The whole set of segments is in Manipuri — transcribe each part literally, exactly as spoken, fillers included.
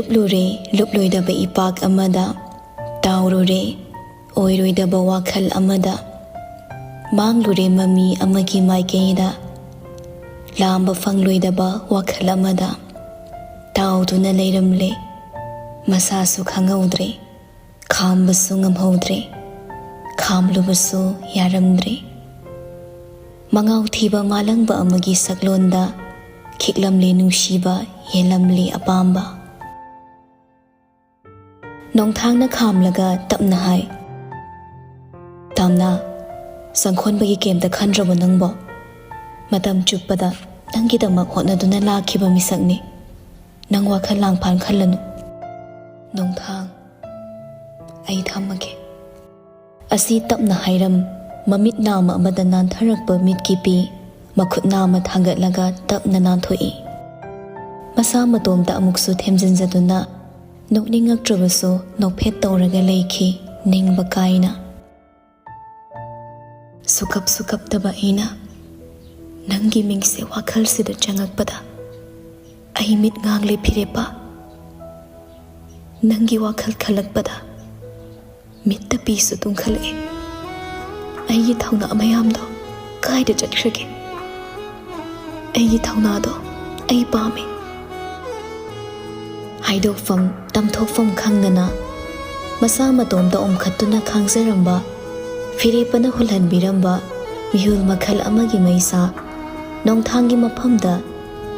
ꯂꯨꯔꯦ ꯂꯨꯞꯂꯣꯏꯗꯕ ꯏꯄꯥꯛ ꯑꯃꯗ, ꯇꯥꯎꯔꯨꯔꯦ ꯑꯣꯏꯔꯣꯏꯗꯕ ꯋꯥꯈꯜ ꯑꯃꯗ, ꯃꯥꯡꯂꯨꯔꯦ ꯃꯃꯤ ꯑꯃꯒꯤ ꯃꯥꯏꯀꯩꯗ, ꯂꯥꯝꯕ ꯐꯪꯂꯣꯏꯗꯕ ꯋꯥꯈꯜ ꯑꯃꯗ ꯇꯥꯎꯗꯨꯅ ꯂꯩꯔꯝꯂꯦ꯫ ꯃꯁꯥꯁꯨ ꯈꯪꯍꯧꯗ꯭ꯔꯦ, ꯈꯥꯝꯕꯁꯨ ꯉꯝꯍꯧꯗ꯭ꯔꯦ, ꯈꯥꯝꯂꯨꯕꯁꯨ ꯌꯥꯔꯝꯗ꯭ꯔꯦ꯫ ꯃꯉꯥꯎ ꯊꯤꯕ ꯃꯥꯂꯪꯕ ꯑꯃꯒꯤ ꯁꯛꯂꯣꯟꯗ ꯈꯤꯛꯂꯝꯂꯦ ꯅꯨꯡꯁꯤꯕ, ꯌꯦꯜꯂꯝꯂꯦ ꯑꯄꯥꯝꯕ꯫ ꯅꯣꯡꯊꯥꯡꯅ ꯈꯥꯝꯂꯒ ꯇꯞꯅ ꯍꯥꯏ, "ꯇꯥꯝꯅꯥ, ꯆꯪꯈꯣꯟꯕꯒꯤ ꯀꯩꯝꯇ ꯈꯟꯗ꯭ꯔꯕꯣ ꯅꯪꯕꯣ? ꯃꯇꯝ ꯆꯨꯞꯄꯗ ꯅꯪꯒꯤꯗꯃꯛ ꯍꯣꯠꯅꯗꯨꯅ ꯂꯥꯛꯈꯤꯕ ꯃꯤꯁꯛꯅꯤ꯫ ꯅꯪ ꯋꯥꯈꯜ ꯂꯥꯡꯐꯥꯡ ꯈꯜꯂꯅꯨ꯫ ꯅꯣꯡꯊꯥꯡ, ꯑꯩ ꯊꯝꯃꯒꯦ꯫" ꯑꯁꯤ ꯇꯞꯅ ꯍꯥꯏꯔꯝ, ꯃꯃꯤꯠ ꯅꯥꯝꯃ ꯑꯃꯗ ꯅꯥꯟꯊꯔꯛꯄ ꯃꯤꯠꯀꯤ ꯄꯤ, ꯃꯈꯨꯠ ꯅꯥꯝꯃ ꯊꯥꯡꯒꯠꯂꯒ ꯇꯞꯅ ꯅꯥꯟꯊꯣꯛꯏ꯫ ꯃꯁꯥ ꯃꯇꯣꯝꯇ ꯑꯃꯨꯛꯁꯨ ꯊꯦꯝꯖꯤꯟꯖꯗꯨꯅ, ꯅꯣꯛꯅꯤꯡꯉꯛꯇ꯭ꯔꯕꯁꯨ ꯅꯣꯛꯐꯦꯠ ꯇꯧꯔꯒ ꯂꯩꯈꯤ, ꯅꯤꯡꯕ ꯀꯥꯏꯅ꯫ ꯁꯨꯀꯞ ꯁꯨꯀꯞꯇꯕ ꯑꯩꯅ ꯅꯪꯒꯤ ꯃꯤꯡꯁꯦ ꯋꯥꯈꯜꯁꯤꯗ ꯆꯪꯉꯛꯄꯗ, ꯑꯩ ꯃꯤꯠ ꯉꯥꯡꯂꯦ ꯐꯤꯔꯦꯞꯄ꯫ ꯅꯪꯒꯤ ꯋꯥꯈꯜ ꯈꯜꯂꯛꯄꯗ ꯃꯤꯠꯇ ꯄꯤꯁꯨ ꯇꯨꯡꯈꯠꯂꯛꯑꯦ꯫ ꯑꯩꯒꯤ ꯊꯧꯅꯥ ꯃꯌꯥꯝꯗꯣ ꯀꯥꯏꯗ ꯆꯠꯈ꯭ꯔꯒꯦ? ꯑꯩꯒꯤ ꯊꯧꯅꯥꯗꯣ ꯑꯩ ꯄꯥꯝꯃꯦ꯫ ꯍꯥꯏꯗꯣꯛꯐꯝ ꯇꯝꯊꯣꯛꯐꯝ ꯈꯪꯗꯅ ꯃꯁꯥ ꯃꯇꯣꯝꯇ ꯑꯣꯝꯈꯠꯇꯨꯅ ꯈꯥꯡꯖꯔꯝꯕ, ꯐꯤꯔꯦꯞꯄꯅ ꯍꯨꯜꯍꯟꯕꯤꯔꯝꯕ ꯃꯤꯍꯨꯜ ꯃꯈꯜ ꯑꯃꯒꯤ ꯃꯩꯁꯥ ꯅꯣꯡꯊꯥꯡꯒꯤ ꯃꯐꯝꯗ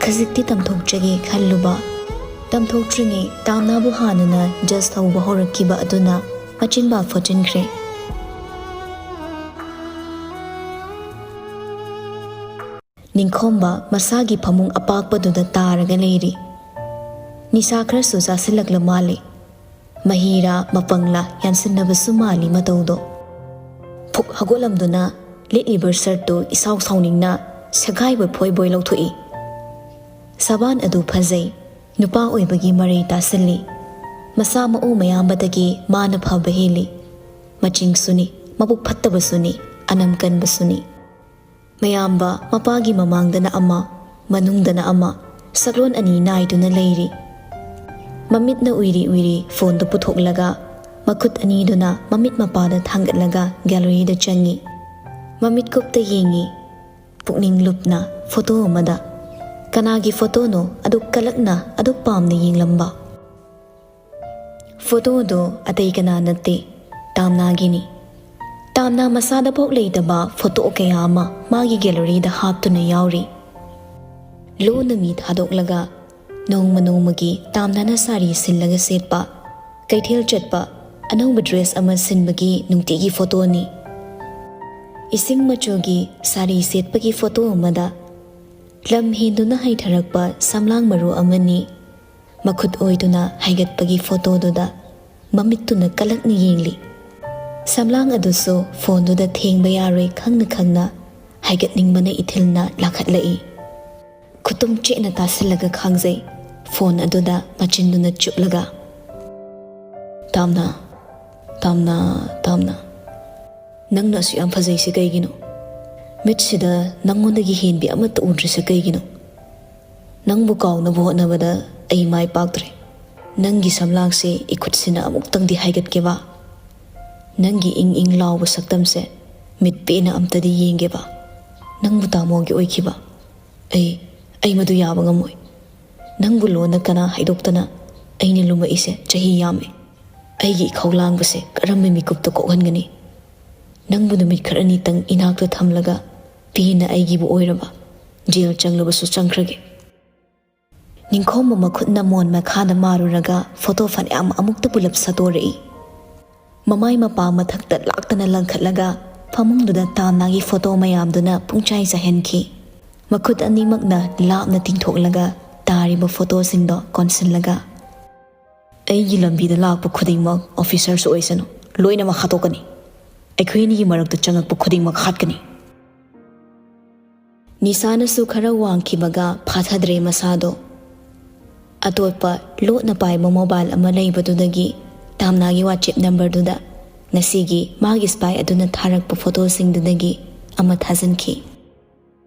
ꯈꯖꯤꯛꯇꯤ ꯇꯝꯊꯣꯛꯆꯒꯦ ꯈꯜꯂꯨꯕ꯫ ꯇꯝꯊꯣꯛꯇ꯭ꯔꯤꯉꯩ ꯇꯥꯝꯅꯥꯕꯨ ꯍꯥꯟꯅꯅ ꯖꯁ ꯇꯧꯕ ꯍꯧꯔꯛꯈꯤꯕ ꯑꯗꯨꯅ ꯃꯆꯤꯟꯕꯥ ꯐꯣꯠꯆꯤꯟꯈ꯭ꯔꯦ꯫ ꯅꯤꯡꯈꯣꯝꯕ ꯃꯁꯥꯒꯤ ꯐꯃꯨꯡ ꯑꯄꯥꯛꯄꯗꯨꯗ ꯇꯥꯔꯒ ꯂꯩꯔꯤ꯫ ꯅꯤꯁꯥ ꯈꯔꯁꯨ ꯆꯥꯁꯤꯜꯂꯛꯂ ꯃꯥꯜꯂꯤ꯫ ꯃꯍꯤꯔꯥ ꯃꯄꯪꯂꯥ ꯌꯥꯟꯁꯤꯟꯅꯕꯁꯨ ꯃꯥꯜꯂꯤ ꯃꯇꯧꯗꯣ꯫ ꯐꯨꯛ ꯍꯧꯒꯠꯂꯝꯗꯨꯅ ꯂꯤꯠꯂꯤꯕ ꯁꯔꯠꯇꯨ ꯏꯁꯥꯎ ꯁꯥꯎꯅꯤꯡꯅ ꯁꯦꯒꯥꯏꯕ ꯐꯣꯏꯕꯣꯏ ꯂꯧꯊꯣꯛꯏ꯫ ꯁꯕꯥꯟ ꯑꯗꯨ ꯐꯖꯩ꯫ ꯅꯨꯄꯥ ꯑꯣꯏꯕꯒꯤ ꯃꯔꯩ ꯇꯥꯁꯤꯜꯂꯤ꯫ ꯃꯁꯥ ꯃꯎ ꯃꯌꯥꯝꯕꯗꯒꯤ ꯃꯥꯅ ꯐꯕ ꯍꯦꯜꯂꯤ꯫ ꯃꯆꯤꯡꯁꯨꯅꯤ, ꯃꯕꯨꯛ ꯐꯠꯇꯕꯁꯨꯅꯤ, ꯑꯅꯝ ꯀꯟꯕꯁꯨꯅꯤ꯫ ꯃꯌꯥꯝꯕ ꯃꯄꯥꯒꯤ ꯃꯃꯥꯡꯗꯅ ꯑꯃ, ꯃꯅꯨꯡꯗꯅ ꯑꯃ, ꯁꯛꯂꯣꯟ ꯑꯅꯤ ꯅꯥꯏꯗꯨꯅ ꯂꯩꯔꯤ꯫ ꯃꯃꯤꯠꯅ ꯎꯏꯔꯤ ꯎꯏꯔꯤ ꯐꯣꯟꯗꯨ ꯄꯨꯊꯣꯛꯂꯒ ꯃꯈꯨꯠ ꯑꯅꯤꯗꯨꯅ ꯃꯃꯤꯠ ꯃꯄꯥꯗ ꯊꯥꯡꯒꯠꯂꯒ ꯒꯦꯂꯔꯤꯗ ꯆꯪꯉꯤ꯫ ꯃꯃꯤꯠ ꯀꯨꯞꯇ ꯌꯦꯡꯉꯤ꯫ ꯄꯨꯛꯅꯤꯡ ꯂꯨꯞꯅ ꯐꯣꯇꯣ ꯑꯃꯗ꯫ ꯀꯅꯥꯒꯤ ꯐꯣꯇꯣꯅꯣ ꯑꯗꯨꯛ ꯀꯂꯛꯅ, ꯑꯗꯨꯛ ꯄꯥꯝꯅ ꯌꯦꯡꯂꯝꯕ? ꯐꯣꯇꯣꯗꯣ ꯑꯇꯩ ꯀꯅꯥ ꯅꯠꯇꯦ, ꯇꯥꯝꯅꯥꯒꯤꯅꯤ꯫ ꯇꯥꯝꯅꯥ ꯃꯁꯥꯗꯐꯥꯎ ꯂꯩꯇꯕ ꯐꯣꯇꯣ ꯀꯌꯥ ꯑꯃ ꯃꯥꯒꯤ ꯒꯦꯂꯔꯤꯗ ꯍꯥꯞꯇꯨꯅ ꯌꯥꯎꯔꯤ꯫ ꯂꯣꯟꯅ ꯃꯤ ꯊꯥꯗꯣꯛꯂꯒ ꯅꯣꯡꯃ ꯅꯣꯡꯃꯒꯤ ꯇꯥꯝꯅꯥꯅ ꯁꯥꯔꯤ ꯁꯤꯜꯂꯒ ꯁꯦꯠꯄ, ꯀꯩꯊꯦꯜ ꯆꯠꯄ, ꯑꯅꯧꯕ ꯗ꯭ꯔꯦꯁ ꯑꯃ ꯁꯤꯟꯕꯒꯤ ꯅꯨꯡꯇꯤꯒꯤ ꯐꯣꯇꯣꯅꯤ꯫ ꯏꯁꯤꯡ ꯃꯆꯨꯒꯤ ꯁꯥꯔꯤ ꯁꯦꯠꯄꯒꯤ ꯐꯣꯇꯣ ꯑꯃꯗ ꯂꯝ ꯍꯦꯟꯗꯨꯅ ꯍꯩꯊꯔꯛꯄ ꯁꯝꯂꯥꯡ ꯃꯔꯨ ꯑꯃꯅꯤ꯫ ꯃꯈꯨꯠ ꯑꯣꯏꯗꯨꯅ ꯍꯥꯏꯒꯠꯄꯒꯤ ꯐꯣꯇꯣꯗꯨꯗ ꯃꯃꯤꯠꯇꯨꯅ ꯀꯂꯛꯅ ꯌꯦꯡꯂꯤ꯫ ꯁꯝꯂꯥꯡ ꯑꯗꯨꯁꯨ ꯐꯣꯟꯗꯨꯗ ꯊꯦꯡꯕ ꯌꯥꯔꯣꯏ ꯈꯪꯅ ꯈꯪꯅ ꯍꯥꯏꯒꯠꯅꯤꯡꯕꯅ ꯏꯊꯤꯜꯅ ꯂꯥꯈꯠꯂꯛꯏ꯫ ꯈꯨꯇꯨꯝ ꯆꯦꯠꯅ ꯇꯥꯁꯤꯜꯂꯒ ꯈꯥꯡꯖꯩ꯫ ꯐꯣꯟ ꯑꯗꯨꯗ ꯃꯆꯤꯟꯗꯨꯅ ꯆꯨꯞꯂꯒ, "ꯇꯥꯝꯅ, ꯇꯥꯝꯅ, ꯇꯥꯝꯅ, ꯅꯪꯅ ꯑꯁꯨꯛ ꯌꯥꯝ ꯐꯖꯩꯁꯦ ꯀꯩꯒꯤꯅꯣ? ꯃꯤꯠꯁꯤꯗ ꯅꯪꯉꯣꯟꯗꯒꯤ ꯍꯦꯟꯕꯤ ꯑꯃꯠꯇ ꯎꯗ꯭ꯔꯤꯁꯦ ꯀꯩꯒꯤꯅꯣ? ꯅꯪꯕꯨ ꯀꯥꯎꯅꯕ ꯍꯣꯠꯅꯕꯗ ꯑꯩ ꯃꯥꯏ ꯄꯥꯛꯇ꯭ꯔꯦ꯫ ꯅꯪꯒꯤ ꯁꯝꯂꯥꯡꯁꯦ ꯏꯈꯨꯠꯁꯤꯅ ꯑꯃꯨꯛꯇꯪꯗꯤ ꯍꯥꯏꯒꯠꯀꯦꯕ꯫ ꯅꯪꯒꯤ ꯏꯪ ꯏꯪ ꯂꯥꯎꯕ ꯁꯛꯇꯝꯁꯦ ꯃꯤꯠ ꯄꯦꯟꯅ ꯑꯝꯇꯗꯤ ꯌꯦꯡꯒꯦꯕ꯫ ꯅꯪꯕꯨ ꯇꯥꯃꯣꯒꯤ ꯑꯣꯏꯈꯤꯕ꯫ ꯑꯩ, ꯑꯩ ꯃꯗꯨ ꯌꯥꯕ ꯉꯝꯃꯣꯏ꯫ ꯅꯪꯕꯨ ꯂꯣꯟꯅ ꯀꯅꯥ ꯍꯥꯏꯗꯣꯛꯇꯅ ꯑꯩꯅ ꯂꯨꯝꯃꯛꯏꯁꯦ ꯆꯍꯤ ꯌꯥꯝꯃꯦ꯫ ꯑꯩꯒꯤ ꯏꯈꯧ ꯂꯥꯡꯕꯁꯦ ꯀꯔꯝꯕ ꯃꯤꯀꯨꯞꯇ ꯀꯣꯛꯍꯟꯒꯅꯤ? ꯅꯪꯕꯨ ꯅꯨꯃꯤꯠ ꯈꯔꯅꯤꯇꯪ ꯏꯅꯥꯛꯇ ꯊꯝꯂꯒ ꯄꯦꯟꯅ ꯑꯩꯒꯤꯕꯨ ꯑꯣꯏꯔꯕ ꯖꯦꯜ ꯆꯪꯂꯕꯁꯨ ꯆꯪꯈ꯭ꯔꯒꯦ꯫" ꯅꯤꯡꯈꯣꯝꯕ ꯃꯈꯨꯠꯅ ꯃꯣꯟ ꯃꯈꯥꯗ ꯃꯥꯔꯨꯔꯒ ꯐꯣꯇꯣ ꯐꯅꯌꯥꯝ ꯑꯃꯨꯛꯇ ꯄꯨꯂꯞ ꯁꯠꯇꯣꯔꯛꯏ꯫ ꯃꯃꯥꯏ ꯃꯄꯥ ꯃꯊꯛꯇ ꯂꯥꯛꯇꯅ ꯂꯪꯈꯠꯂꯒ ꯐꯃꯨꯡꯗꯨꯗ ꯇꯥꯝꯅꯥꯒꯤ ꯐꯣꯇꯣ ꯃꯌꯥꯝꯗꯨꯅ ꯄꯨꯡꯆꯥꯏ ꯆꯥꯏꯍꯟꯈꯤ꯫ ꯃꯈꯨꯠ ꯑꯅꯤꯃꯛꯅ ꯂꯥꯞꯅ ꯇꯤꯡꯊꯣꯛꯂꯒ ꯇꯥꯔꯤꯕ ꯐꯣꯇꯣꯁꯤꯡꯗꯣ ꯀꯣꯟꯁꯤꯜꯂꯒ, "ꯑꯩꯒꯤ ꯂꯝꯕꯤꯗ ꯂꯥꯛꯄ ꯈꯨꯗꯤꯡꯃꯛ ꯑꯣꯐꯤꯁꯔꯁꯨ ꯑꯣꯏꯁꯅꯨ, ꯂꯣꯏꯅꯃꯛ ꯍꯥꯠꯇꯣꯛꯀꯅꯤ꯫ ꯑꯩꯈꯣꯏ ꯑꯅꯤꯒꯤ ꯃꯔꯛꯇ ꯆꯪꯉꯛꯄ ꯈꯨꯗꯤꯡꯃꯛ ꯍꯥꯠꯀꯅꯤ꯫" ꯅꯤꯁꯥꯅꯁꯨ ꯈꯔ ꯋꯥꯡꯈꯤꯕꯒ ꯐꯥꯊꯗ꯭ꯔꯦ ꯃꯁꯥꯗꯣ꯫ ꯑꯇꯣꯞꯄ ꯂꯣꯠꯅ ꯄꯥꯏꯕ ꯃꯣꯕꯥꯏꯜ ꯑꯃ ꯂꯩꯕꯗꯨꯗꯒꯤ ꯇꯥꯝꯅꯥꯒꯤ ꯋꯥꯆꯦꯞ ꯅꯝꯕꯔꯗꯨꯗ ꯉꯁꯤꯒꯤ ꯃꯥꯒꯤ ꯁ꯭ꯄꯥꯏ ꯑꯗꯨꯅ ꯊꯥꯔꯛꯄ ꯐꯣꯇꯣꯁꯤꯡꯗꯨꯗꯒꯤ ꯑꯃ ꯊꯥꯖꯤꯟꯈꯤ꯫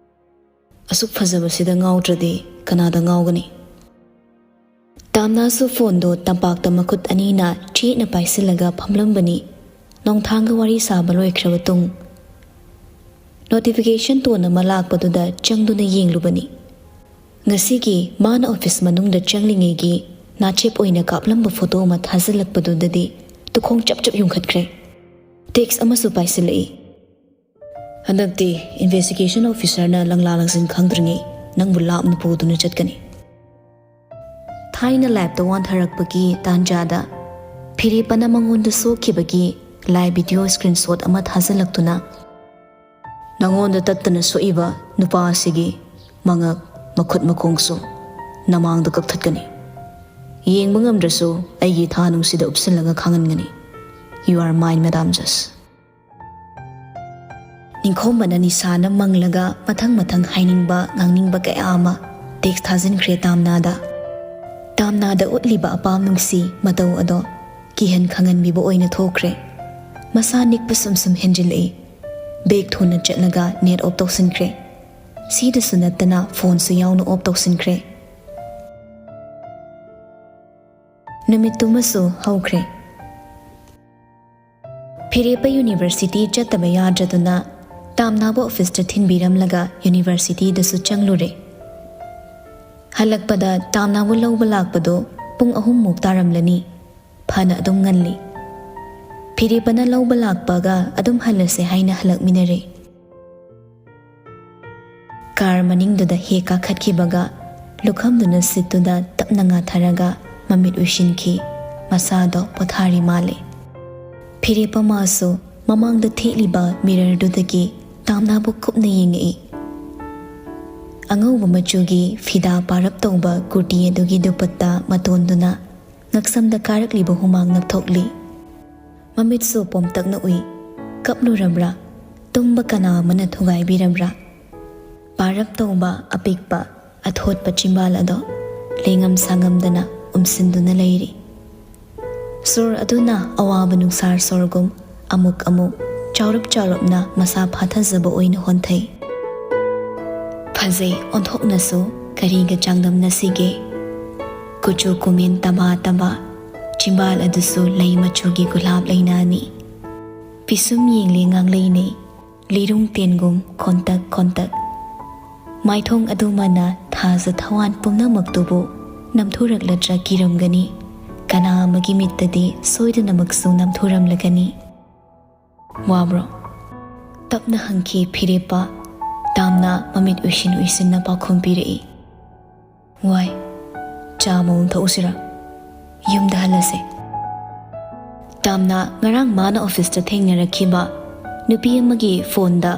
"ꯑꯁꯨꯛ ꯐꯖꯕꯁꯤꯗ ꯉꯥꯎꯗ꯭ꯔꯗꯤ ꯀꯅꯥꯗ ꯉꯥꯎꯒꯅꯤ?" ꯇꯥꯝꯅꯥꯁꯨ ꯐꯣꯟꯗꯣ ꯇꯝꯄꯥꯛꯇ ꯃꯈꯨꯠ ꯑꯅꯤꯅ ꯆꯦꯠꯅ ꯄꯥꯏꯁꯤꯜꯂꯒ ꯐꯝꯂꯝꯕꯅꯤ꯫ ꯅꯣꯡꯊꯥꯡꯒ ꯋꯥꯔꯤ ꯁꯥꯕ ꯂꯣꯏꯈ꯭ꯔꯕ ꯇꯨꯡ, notification tone ꯑꯃ ꯂꯥꯛꯄꯗꯨꯗ ꯆꯪꯗꯨꯅ ꯌꯦꯡꯂꯨꯕꯅꯤ꯫ ꯉꯁꯤꯒꯤ ꯃꯥꯅ ꯑꯣꯐꯤꯁ ꯃꯅꯨꯡꯗ ꯆꯪꯂꯤꯉꯩꯒꯤ ꯅꯥꯆꯦꯞ ꯑꯣꯏꯅ ꯀꯥꯞꯂꯝꯕ ꯐꯣꯇꯣ ꯑꯃ ꯊꯥꯖꯤꯜꯂꯛꯄꯗꯨꯗꯗꯤ ꯇꯨꯈꯣꯡ ꯆꯞ ꯆꯞ ꯌꯨꯡꯈꯠꯈ꯭ꯔꯦ꯫ ꯇꯦꯛꯁ ꯑꯃꯁꯨ ꯄꯥꯏꯁꯤꯜꯂꯛꯏ꯫ "ꯍꯟꯗꯛꯇꯤ ꯏꯟꯚꯦꯁꯇꯤꯒꯦꯁꯟ ꯑꯣꯐꯤꯁꯔꯅ ꯂꯪꯂꯥ ꯂꯪꯁꯤꯟ ꯈꯪꯗ꯭ꯔꯤꯉꯩ ꯅꯪꯕꯨ ꯂꯥꯞꯅ ꯄꯨꯗꯨꯅ ꯆꯠꯀꯅꯤ꯫" ꯊꯥꯏꯅ ꯂꯥꯏꯞꯇ ꯋꯥꯟꯊꯔꯛꯄꯒꯤ ꯇꯥꯟꯖꯥꯗ ꯐꯤꯔꯦꯞꯄꯅ ꯃꯉꯣꯟꯗ ꯁꯣꯛꯈꯤꯕꯒꯤ ꯂꯥꯏꯚ ꯚꯤꯗꯤꯑꯣ ꯁ꯭ꯀ꯭ꯔꯤꯟꯁꯣꯠ ꯑꯃ ꯊꯥꯖꯤꯜꯂꯛꯇꯨꯅ, "ꯅꯉꯣꯟꯗ ꯇꯠꯇꯅ ꯁꯣꯛꯏꯕ ꯅꯨꯄꯥ ꯑꯁꯤꯒꯤ ꯃꯉꯛ, ꯃꯈꯨꯠ ꯃꯈꯣꯡꯁꯨ ꯅꯃꯥꯡꯗ ꯀꯛꯊꯠꯀꯅꯤ꯫ ꯌꯦꯡꯕ ꯉꯝꯗ꯭ꯔꯁꯨ ꯑꯩꯒꯤ ꯊꯥꯅꯨꯡꯁꯤꯗ ꯎꯞꯁꯤꯜꯂꯒ ꯈꯥꯡꯍꯟꯒꯅꯤ꯫ You are mine, Madam Judge." ꯅꯤꯡꯈꯣꯝꯕꯅ ꯅꯤꯁꯥꯅ ꯃꯪꯂꯒ ꯃꯊꯪ ꯃꯊꯪ ꯍꯥꯏꯅꯤꯡꯕ ꯉꯥꯡꯅꯤꯡꯕ ꯀꯌꯥ ꯑꯃ ꯇꯦꯛꯁ ꯊꯥꯖꯤꯟꯈ꯭ꯔꯦ ꯇꯥꯝꯅꯥꯗ꯫ ꯇꯥꯝꯅꯥꯗ ꯎꯠꯂꯤꯕ ꯑꯄꯥꯝ ꯅꯨꯡꯁꯤ ꯃꯇꯧ ꯑꯗꯣ ꯀꯤꯍꯟ ꯈꯪꯍꯟꯕꯤꯕ ꯑꯣꯏꯅ ꯊꯣꯛꯈ꯭ꯔꯦ꯫ ꯃꯁꯥ ꯅꯤꯛꯄ ꯁꯨꯝ ꯁꯨꯝ ꯍꯦꯟꯖꯤꯜꯂꯛꯏ꯫ ꯕꯦꯛ ꯊꯨꯅ ꯆꯠꯂꯒ ꯅꯦꯠ ꯑꯣꯐ ꯇꯧꯁꯤꯟꯈ꯭ꯔꯦ꯫ ꯁꯤꯗꯁꯨ ꯅꯠꯇꯅ ꯐꯣꯟꯁꯨ ꯌꯥꯎꯅ ꯑꯣꯐ ꯇꯧꯁꯤꯟꯈ꯭ꯔꯦ꯫ ꯅꯨꯃꯤꯠꯇꯨꯃꯁꯨ ꯍꯧꯈ꯭ꯔꯦ꯫ ꯐꯤꯔꯦꯞꯄ ꯌꯨꯅꯤꯚꯔꯁꯤꯇꯤ ꯆꯠꯇꯕ ꯌꯥꯗ꯭ꯔꯗꯨꯅ ꯇꯥꯝꯅꯥꯕꯨ ꯑꯣꯐꯤꯁꯇ ꯊꯤꯟꯕꯤꯔꯝꯂꯒ ꯌꯨꯅꯤꯚꯔꯁꯤꯇꯤꯗꯁꯨ ꯆꯪꯂꯨꯔꯦ꯫ ꯍꯜꯂꯛꯄꯗ ꯇꯥꯝꯅꯥꯕꯨ ꯂꯧꯕ ꯂꯥꯛꯄꯗꯣ ꯄꯨꯡ ꯑꯍꯨꯝꯃꯨꯛ ꯇꯥꯔꯝꯂꯅꯤ꯫ ꯐꯅ ꯑꯗꯨꯝ ꯉꯜꯂꯤ꯫ ꯐꯤꯔꯦꯞꯄꯅ ꯂꯧꯕ ꯂꯥꯛꯄꯒ ꯑꯗꯨꯝ ꯍꯜꯂꯁꯦ ꯍꯥꯏꯅ ꯍꯜꯂꯛꯃꯤꯟꯅꯔꯦ꯫ ꯀꯥꯔ ꯃꯅꯤꯡꯗꯨꯗ ꯍꯦꯛ ꯀꯥꯈꯠꯈꯤꯕꯒ ꯂꯨꯈꯝꯗꯨꯅ ꯁꯤꯠꯇꯨꯗ ꯇꯞꯅ ꯉꯥꯊꯔꯒ ꯃꯃꯤꯠ ꯎꯏꯁꯤꯟꯈꯤ꯫ ꯃꯁꯥꯗꯣ ꯄꯣꯊꯥꯔꯤ ꯃꯥꯜꯂꯦ꯫ ꯐꯤꯔꯦꯞꯄ ꯃꯥꯁꯨ ꯃꯃꯥꯡꯗ ꯊꯦꯠꯂꯤꯕ ꯃꯤꯔꯔꯗꯨꯗꯒꯤ ꯇꯥꯝꯅꯥꯕꯨ ꯀꯨꯞꯅ ꯌꯦꯡꯉꯛꯏ꯫ ꯑꯉꯧꯕ ꯃꯆꯨꯒꯤ ꯐꯤꯗꯥ ꯄꯥꯔꯞ ꯇꯧꯕ ꯀꯨꯔꯇꯤ ꯑꯗꯨꯒꯤ ꯗꯨꯄꯠꯇꯥ ꯃꯇꯣꯟꯗꯨꯅ ꯉꯛꯁꯝꯗ ꯀꯥꯔꯛꯂꯤꯕ ꯍꯨꯃꯥꯡ ꯅꯞꯊꯣꯛꯂꯤ꯫ ꯃꯃꯤꯠꯁꯨ ꯄꯣꯝꯇꯛꯅ ꯎꯏ꯫ ꯀꯞꯂꯨꯔꯕ꯭ꯔꯥ? ꯇꯨꯝꯕ ꯀꯅꯥ ꯑꯃꯅ ꯊꯨꯒꯥꯏꯕꯤꯔꯕ꯭ꯔꯥ? ꯄꯥꯔꯞ ꯇꯧꯕ ꯑꯄꯤꯛꯄ ꯑꯊꯣꯠꯄ ꯆꯤꯝꯕꯥꯜ ꯑꯗꯣ ꯂꯦꯡꯉꯝ ꯁꯥꯉꯝꯗꯅ ꯎꯝꯁꯤꯟꯗꯨꯅ ꯂꯩꯔꯤ꯫ ꯁꯣꯔ ꯑꯗꯨꯅ ꯑꯋꯥꯕ ꯅꯨꯡꯁꯥꯔ ꯁꯣꯔꯒꯨꯝ ꯑꯃꯨꯛ ꯑꯃꯨꯛ ꯆꯥꯎꯔꯞ ꯆꯥꯎꯔꯞꯅ ꯃꯁꯥ ꯐꯥꯊꯖꯕ ꯑꯣꯏꯅ ꯍꯣꯟꯊꯩ꯫ ꯐꯖꯩ ꯑꯣꯟꯊꯣꯛꯅꯁꯨ, ꯀꯔꯤꯒ ꯆꯥꯡꯗꯝꯅꯁꯤꯒꯦ? ꯀꯨꯆꯨ ꯀꯨꯃꯦꯟ ꯇꯕꯥ ꯇꯕꯥ, ꯆꯤꯝꯕꯥꯜ ꯑꯗꯨꯁꯨ ꯂꯩ ꯃꯆꯨꯒꯤ ꯒꯨꯂꯥꯞ ꯂꯩꯅꯥꯅꯤ꯫ ꯄꯤꯁꯨꯝ ꯌꯦꯡꯂꯤ ꯉꯥꯡꯂꯩꯅꯩ, ꯂꯤꯔꯨꯡ ꯇꯦꯟꯒꯨꯝ ꯈꯣꯟꯇꯛ ꯈꯣꯟꯇꯛ꯫ ꯃꯥꯏꯊꯣꯡ ꯑꯗꯨꯃꯅ ꯊꯥꯖ ꯊꯋꯥꯟ ꯄꯨꯝꯅꯃꯛꯇꯨꯕꯨ ꯅꯝꯊꯨꯔꯛꯂꯗ꯭ꯔꯥ ꯀꯤꯔꯝꯒꯅꯤ꯫ ꯀꯅꯥ ꯑꯃꯒꯤ ꯃꯤꯠꯇꯗꯤ ꯁꯣꯏꯗꯅꯃꯛꯁꯨ ꯅꯝꯊꯨꯔꯝꯂꯒꯅꯤ꯫ "ꯋꯥꯕ꯭ꯔꯣ?" ꯇꯞꯅ ꯍꯪꯈꯤ ꯐꯤꯔꯦꯞꯄ꯫ ꯇꯥꯝꯅ ꯃꯃꯤꯠ ꯎꯏꯁꯤꯟ ꯎꯏꯁꯤꯟꯅ ꯄꯥꯎꯈꯨꯝ ꯄꯤꯔꯛꯏ, "ꯋꯥꯏ꯫ ꯆꯥ ꯑꯃꯃꯝ ꯊꯛꯎꯁꯤꯔꯥ? ꯌꯨꯝꯗ ꯍꯜꯂꯁꯦ꯫" ꯇꯥꯝꯅ ꯉꯔꯥꯡ ꯃꯥꯅ ꯑꯣꯐꯤꯁꯇ ꯊꯦꯡꯅꯔꯛꯈꯤꯕ ꯅꯨꯄꯤ ꯑꯃꯒꯤ ꯐꯣꯟꯗ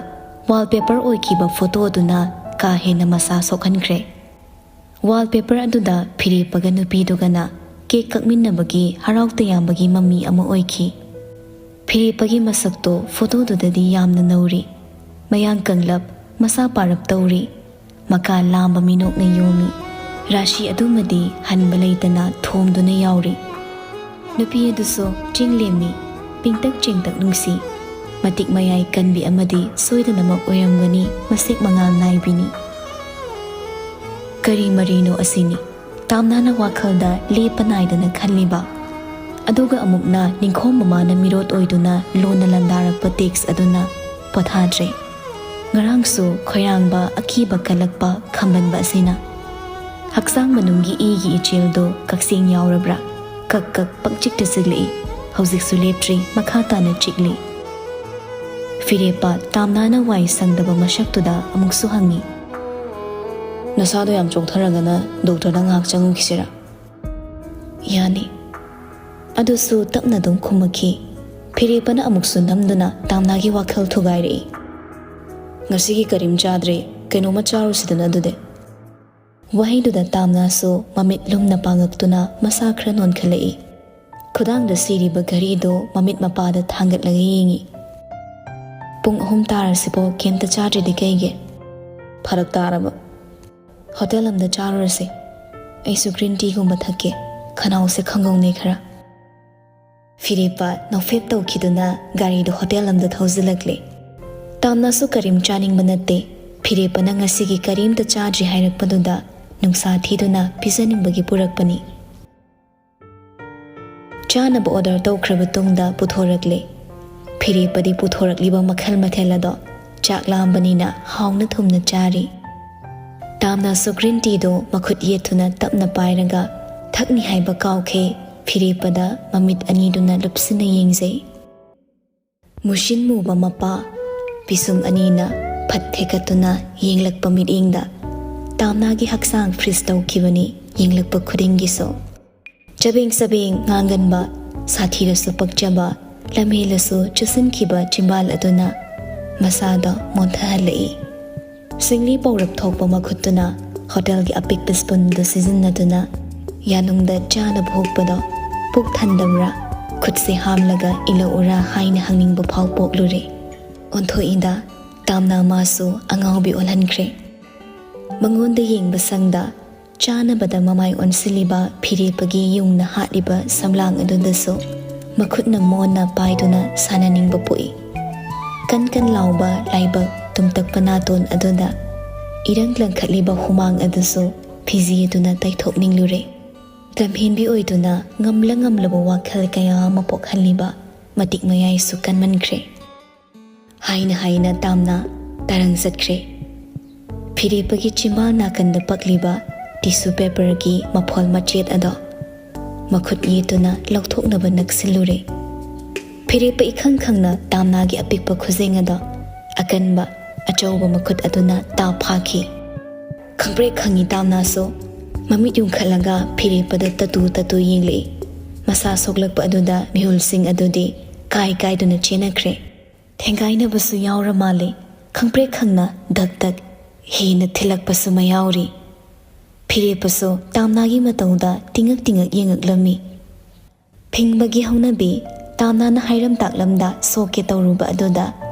ꯋꯥꯜꯄꯦꯄꯔ ꯑꯣꯏꯈꯤꯕ ꯐꯣꯇꯣ ꯑꯗꯨꯅ ꯀꯥ ꯍꯦꯟꯅ ꯃꯁꯥ ꯁꯣꯛꯍꯟꯈ꯭ꯔꯦ꯫ ꯋꯥꯜꯄꯦꯄꯔ ꯑꯗꯨꯗ ꯐꯤꯔꯦꯞꯄꯒ ꯅꯨꯄꯤꯗꯨꯒꯅ ꯀꯦꯛ ꯀꯛꯃꯤꯟꯅꯕꯒꯤ ꯍꯔꯥꯎ ꯇꯌꯥꯝꯕꯒꯤ ꯃꯃꯤ ꯑꯃ ꯑꯣꯏꯈꯤ꯫ ꯐꯤꯔꯦꯞꯄꯒꯤ ꯃꯁꯛꯇꯣ ꯐꯣꯇꯣꯗꯨꯗꯗꯤ ꯌꯥꯝꯅ ꯅꯧꯔꯤ꯫ ꯃꯌꯥꯡ ꯀꯪꯂꯞ, ꯃꯁꯥ ꯄꯥꯔꯞ ꯇꯧꯔꯤ꯫ ꯃꯀꯥ ꯂꯥꯝꯕ ꯃꯤꯅꯣꯛꯅ ꯌꯣꯝꯃꯤ꯫ ꯔꯥꯁꯤ ꯑꯗꯨꯃꯗꯤ ꯍꯟꯕ ꯂꯩꯇꯅ ꯊꯣꯝꯗꯨꯅ ꯌꯥꯎꯔꯤ꯫ ꯅꯨꯄꯤ ꯑꯗꯨꯁꯨ ꯆꯤꯡ ꯂꯦꯝꯃꯤ, ꯄꯤꯡꯇꯛ ꯆꯦꯡꯇꯛ ꯅꯨꯡꯁꯤ꯫ ꯃꯇꯤꯛ ꯃꯌꯥꯏ ꯀꯟꯕꯤ ꯑꯃꯗꯤ ꯁꯣꯏꯗꯅꯃꯛ ꯑꯣꯏꯔꯝꯒꯅꯤ ꯃꯁꯦꯛ ꯃꯉꯥꯜ ꯅꯥꯏꯕꯤꯅꯤ꯫ ꯀꯔꯤ ꯃꯔꯤꯅꯣ ꯑꯁꯤꯅꯤ ꯇꯥꯝꯅꯥꯅ ꯋꯥꯈꯜꯗ ꯂꯦꯞꯄ ꯅꯥꯏꯗꯅ ꯈꯜꯂꯤꯕ? ꯑꯗꯨꯒ ꯑꯃꯨꯛꯅ ꯅꯤꯡꯈꯣꯝ ꯃꯃꯥꯅ ꯃꯤꯔꯣꯠ ꯑꯣꯏꯗꯨꯅ ꯂꯣꯟꯅ ꯂꯥꯟꯗꯥꯔꯛꯄ ꯇꯦꯛꯁ ꯑꯗꯨꯅ ꯄꯣꯊꯥꯗ꯭ꯔꯦ꯫ ꯉꯔꯥꯡꯁꯨ ꯈꯣꯏꯔꯥꯡꯕ, ꯑꯀꯤꯕ ꯀꯜꯂꯛꯄ, ꯈꯝꯕꯟꯕ ꯑꯁꯤꯅ꯫ ꯍꯛꯆꯥꯡ ꯃꯅꯨꯡꯒꯤ ꯏꯒꯤ ꯏꯆꯦꯜꯗꯣ ꯀꯛꯆꯦꯡ ꯌꯥꯎꯔꯕ꯭ꯔꯥ? ꯀꯛ ꯀꯛ ꯄꯪꯆꯤꯛꯇ ꯆꯤꯛꯂꯛꯏ꯫ ꯍꯧꯖꯤꯛꯁꯨ ꯂꯦꯞꯇ꯭ꯔꯤ, ꯃꯈꯥ ꯇꯥꯅ ꯆꯤꯛꯂꯤ꯫ ꯐꯤꯔꯦꯞꯄ ꯇꯥꯝꯅꯥꯅ ꯋꯥꯏ ꯁꯪꯗꯕ ꯃꯁꯛꯇꯨꯗ ꯑꯃꯨꯛꯁꯨ ꯍꯪꯉꯤ, "ꯅꯁꯥꯗꯣ ꯌꯥꯝ ꯆꯣꯛꯊꯔꯒꯅ ꯗꯣꯛꯇꯔꯗ ꯉꯥꯏꯍꯥꯛ ꯆꯪꯉꯨꯈꯤꯁꯤꯔꯥ?" "ꯌꯥꯅꯤ꯫" ꯑꯗꯨꯁꯨ ꯇꯞꯅ ꯑꯗꯨꯝ ꯈꯨꯝꯃꯛꯈꯤ꯫ ꯐꯤꯔꯦꯞꯄꯅ ꯑꯃꯨꯛꯁꯨ ꯅꯝꯗꯨꯅ ꯇꯥꯝꯅꯥꯒꯤ ꯋꯥꯈꯜ ꯊꯨꯒꯥꯏꯔꯛꯏ꯫ "ꯉꯁꯤꯒꯤ ꯀꯔꯤꯝ ꯆꯥꯗ꯭ꯔꯤ, ꯀꯩꯅꯣꯝꯃ ꯆꯥꯔꯨꯁꯤꯗꯅ ꯑꯗꯨꯗꯤ꯫" ꯋꯥꯍꯩꯗꯨꯗ ꯇꯥꯝꯅꯥꯁꯨ ꯃꯃꯤꯠ ꯂꯨꯝꯅ ꯄꯥꯡꯉꯛꯇꯨꯅ ꯃꯁꯥ ꯈꯔ ꯅꯣꯟꯈꯠꯂꯛꯏ꯫ ꯈꯨꯗꯥꯡꯗ ꯁꯤꯔꯤꯕ ꯘꯔꯤꯗꯨ ꯃꯃꯤꯠ ꯃꯄꯥꯗ ꯊꯥꯡꯒꯠꯂꯒ ꯌꯦꯡꯉꯤ꯫ "ꯄꯨꯡ ꯑꯍꯨꯝ ꯇꯥꯔꯁꯤꯕꯣ ꯀꯩꯝꯇ ꯆꯥꯗ꯭ꯔꯤꯗꯤ ꯀꯩꯒꯤ?" "ꯐꯔꯛ ꯇꯥꯔꯕ꯫ ꯍꯣꯇꯦꯜ ꯑꯝꯗ ꯆꯥꯔꯨꯔꯁꯦ꯫ ꯑꯩꯁꯨ ꯒ꯭ꯔꯤꯟ ꯇꯤꯒꯨꯝꯕ ꯊꯛꯀꯦ꯫ ꯈꯅꯥꯎꯁꯦ ꯈꯪꯒꯧꯅꯩ ꯈꯔ꯫" ꯐꯤꯔꯦꯞꯄ ꯅꯣꯛꯐꯦꯠ ꯇꯧꯈꯤꯗꯨꯅ ꯒꯥꯔꯤꯗꯨ ꯍꯣꯇꯦꯜ ꯑꯃꯗ ꯊꯧꯖꯤꯜꯂꯛꯂꯦ꯫ ꯇꯥꯝꯅꯁꯨ ꯀꯔꯤꯝ ꯆꯥꯅꯤꯡꯕ ꯅꯠꯇꯦ꯫ ꯐꯤꯔꯦꯞꯄꯅ ꯉꯁꯤꯒꯤ ꯀꯔꯤꯝꯇ ꯆꯥꯗ꯭ꯔꯤ ꯍꯥꯏꯔꯛꯄꯗꯨꯗ ꯅꯨꯡꯁꯥ ꯊꯤꯗꯨꯅ ꯄꯤꯖꯅꯤꯡꯕꯒꯤ ꯄꯨꯔꯛꯄꯅꯤ꯫ ꯆꯥꯅꯕ ꯑꯣꯔꯗꯔ ꯇꯧꯈ꯭ꯔꯕ ꯇꯨꯡꯗ ꯄꯨꯊꯣꯔꯛꯂꯦ꯫ ꯐꯤꯔꯦꯞꯄꯗꯤ ꯄꯨꯊꯣꯔꯛꯂꯤꯕ ꯃꯈꯜ ꯃꯊꯦꯜ ꯑꯗꯣ ꯆꯥꯛ ꯂꯥꯝꯕꯅꯤꯅ ꯍꯥꯎꯅ ꯊꯨꯝꯅ ꯆꯥꯔꯤ꯫ ꯇꯥꯝꯅꯥꯁꯨ ꯒ꯭ꯔꯤꯟ ꯇꯤꯗꯣ ꯃꯈꯨꯠ ꯌꯦꯠꯇꯨꯅ ꯇꯞꯅ ꯄꯥꯏꯔꯒ ꯊꯛꯅꯤ ꯍꯥꯏꯕ ꯀꯥꯎꯈꯦ ꯐꯤꯔꯦꯞꯄꯗ ꯃꯃꯤꯠ ꯑꯅꯤꯗꯨꯅ ꯂꯨꯞꯁꯤꯟꯅ ꯌꯦꯡꯖꯩ꯫ ꯃꯨꯁꯤꯟ ꯃꯨꯕ ꯃꯄꯥ ꯄꯤꯁꯨꯝ ꯑꯅꯤꯅ ꯐꯠ ꯊꯦꯛꯀꯠꯇꯨꯅ ꯌꯦꯡꯂꯛꯄ ꯃꯤꯠꯌꯦꯡꯗ ꯇꯥꯝꯅꯥꯒꯤ ꯍꯛꯆꯥꯡ ꯐ꯭ꯔꯤꯖ ꯇꯧꯈꯤꯕꯅꯤ꯫ ꯌꯦꯡꯂꯛꯄ ꯈꯨꯗꯤꯡꯒꯤꯁꯨ ꯆꯕꯦꯡ ꯆꯕꯦꯡ ꯉꯥꯡꯒꯟꯕ, ꯁꯥꯊꯤꯔꯁꯨ ꯄꯛꯆꯕ, ꯂꯝꯍꯦꯜꯂꯁꯨ ꯆꯨꯁꯤꯟꯈꯤꯕ ꯆꯤꯝꯕꯥꯜ ꯑꯗꯨꯅ ꯃꯁꯥꯗꯣ ꯃꯣꯟꯊꯍꯜꯂꯛꯏ꯫ ꯁꯤꯡꯂꯤ ꯄꯧꯔꯞ ꯊꯣꯛꯄ ꯃꯈꯨꯠꯇꯨꯅ ꯍꯣꯇꯦꯜꯒꯤ ꯑꯄꯤꯛꯄ ꯁ꯭ꯄꯨꯟꯗꯨ ꯁꯤꯖꯤꯟꯅꯗꯨꯅ ꯌꯥꯅꯨꯡꯗ ꯆꯥꯅꯕ ꯍꯨꯛꯄꯗꯣ ꯄꯨꯛ ꯊꯟꯗꯕ꯭ꯔꯥ, ꯈꯨꯠꯁꯦ ꯍꯥꯝꯂꯒ ꯏꯜꯂꯛꯎꯔꯥ ꯍꯥꯏꯅ ꯍꯪꯅꯤꯡꯕ ꯐꯥꯎ ꯄꯣꯛꯂꯨꯔꯦ꯫ ꯑꯣꯟꯊꯣꯛꯏꯗ, ꯇꯥꯝꯅ ꯃꯥꯁꯨ ꯑꯉꯥꯎꯕꯤ ꯑꯣꯜꯍꯟꯈ꯭ꯔꯦ꯫ ꯃꯉꯣꯟꯗ ꯌꯦꯡꯕ ꯁꯪꯗ ꯆꯥꯅꯕꯗ ꯃꯃꯥꯏ ꯑꯣꯟꯁꯤꯜꯂꯤꯕ ꯐꯤꯔꯦꯞꯄꯒꯤ ꯌꯨꯡꯅ ꯍꯥꯠꯂꯤꯕ ꯁꯝꯂꯥꯡ ꯑꯗꯨꯗꯁꯨ ꯃꯈꯨꯠꯅ ꯃꯣꯟꯅ ꯄꯥꯏꯗꯨꯅ ꯁꯥꯟꯅꯅꯤꯡꯕ ꯄꯣꯛꯏ꯫ ꯀꯟ ꯀꯟ ꯂꯥꯎꯕ ꯂꯥꯏꯕꯛ ꯇꯨꯝꯇꯛꯄ ꯅꯥꯇꯣꯟ ꯑꯗꯨꯗ ꯏꯔꯪ ꯂꯪꯈꯠꯂꯤꯕ ꯍꯨꯃꯥꯡ ꯑꯗꯨꯁꯨ ꯐꯤꯖꯤ ꯑꯗꯨꯅ ꯇꯩꯊꯣꯛꯅꯤꯡꯂꯨꯔꯦ꯫ ꯂꯝꯍꯦꯟꯕꯤ ꯑꯣꯏꯗꯨꯅ ꯉꯝꯂ ꯉꯝꯂꯕ ꯋꯥꯈꯜ ꯀꯌꯥ ꯑꯃ ꯄꯣꯛꯍꯜꯂꯤꯕ ꯃꯇꯤꯛ ꯃꯌꯥꯏꯁꯨ ꯀꯟꯃꯟꯈ꯭ꯔꯦ꯫ ꯍꯥꯏꯅ ꯍꯥꯏꯅ ꯇꯥꯝꯅ ꯇꯔꯪ ꯆꯠꯈ꯭ꯔꯦ꯫ ꯐꯤꯔꯦꯞꯄꯒꯤ ꯆꯤꯝꯕꯥꯜ ꯅꯥꯀꯟꯗ ꯄꯛꯂꯤꯕ ꯇꯤꯁꯨ ꯄꯦꯄꯔꯒꯤ ꯃꯐꯣꯜ ꯃꯆꯦꯠ ꯑꯗꯣ ꯃꯈꯨꯠ ꯌꯦꯠꯇꯨꯅ ꯂꯧꯊꯣꯛꯅꯕ ꯅꯛꯁꯤꯜꯂꯨꯔꯦ꯫ ꯐꯤꯔꯦꯞꯄ ꯏꯈꯪ ꯈꯪꯅ ꯇꯥꯝꯅꯥꯒꯤ ꯑꯄꯤꯛꯄ ꯈꯨꯖꯦꯡ ꯑꯗꯣ ꯑꯀꯟꯕ ꯑꯆꯧꯕ ꯃꯈꯨꯠ ꯑꯗꯨꯅ ꯇꯥꯞ ꯐꯥꯈꯤ꯫ ꯈꯪꯄ꯭ꯔꯦꯛ ꯈꯪꯉꯤ ꯇꯥꯝꯅꯥꯁꯨ꯫ ꯃꯃꯤꯠ ꯌꯨꯡꯈꯠꯂꯒ ꯐꯤꯔꯦꯞꯄꯗ ꯇꯇꯨ ꯇꯇꯨ ꯌꯦꯡꯂꯛꯏ꯫ ꯃꯁꯥ ꯁꯣꯛꯂꯛꯄ ꯑꯗꯨꯗ ꯃꯤꯍꯨꯜꯁꯤꯡ ꯑꯗꯨꯗꯤ ꯀꯥꯏ ꯀꯥꯏꯗꯨꯅ ꯆꯦꯟꯅꯈ꯭ꯔꯦ꯫ ꯊꯦꯡꯒꯥꯏꯅꯕꯁꯨ ꯌꯥꯎꯔ ꯃꯥꯜꯂꯦ꯫ ꯈꯪꯄ꯭ꯔꯦꯛ ꯈꯪꯅ ꯗꯛ ꯗꯛ ꯍꯦꯟꯅ ꯊꯤꯜꯂꯛꯄꯁꯨ ꯃꯌꯥꯎꯔꯤ꯫ ꯐꯤꯔꯦꯞꯄꯁꯨ ꯇꯥꯝꯅꯥꯒꯤ ꯃꯇꯧꯗ ꯇꯤꯡꯉꯛ ꯇꯤꯡꯉꯛ ꯌꯦꯡꯉꯛꯂꯝꯃꯤ꯫ ꯐꯤꯡꯕꯒꯤ ꯍꯧꯅꯕꯤ ꯇꯥꯝꯅꯥꯅ ꯍꯥꯏꯔꯝ ꯇꯥꯛꯂꯝꯗ ꯁꯣꯛꯀꯦ ꯇꯧꯔꯨꯕ ꯑꯗꯨꯗ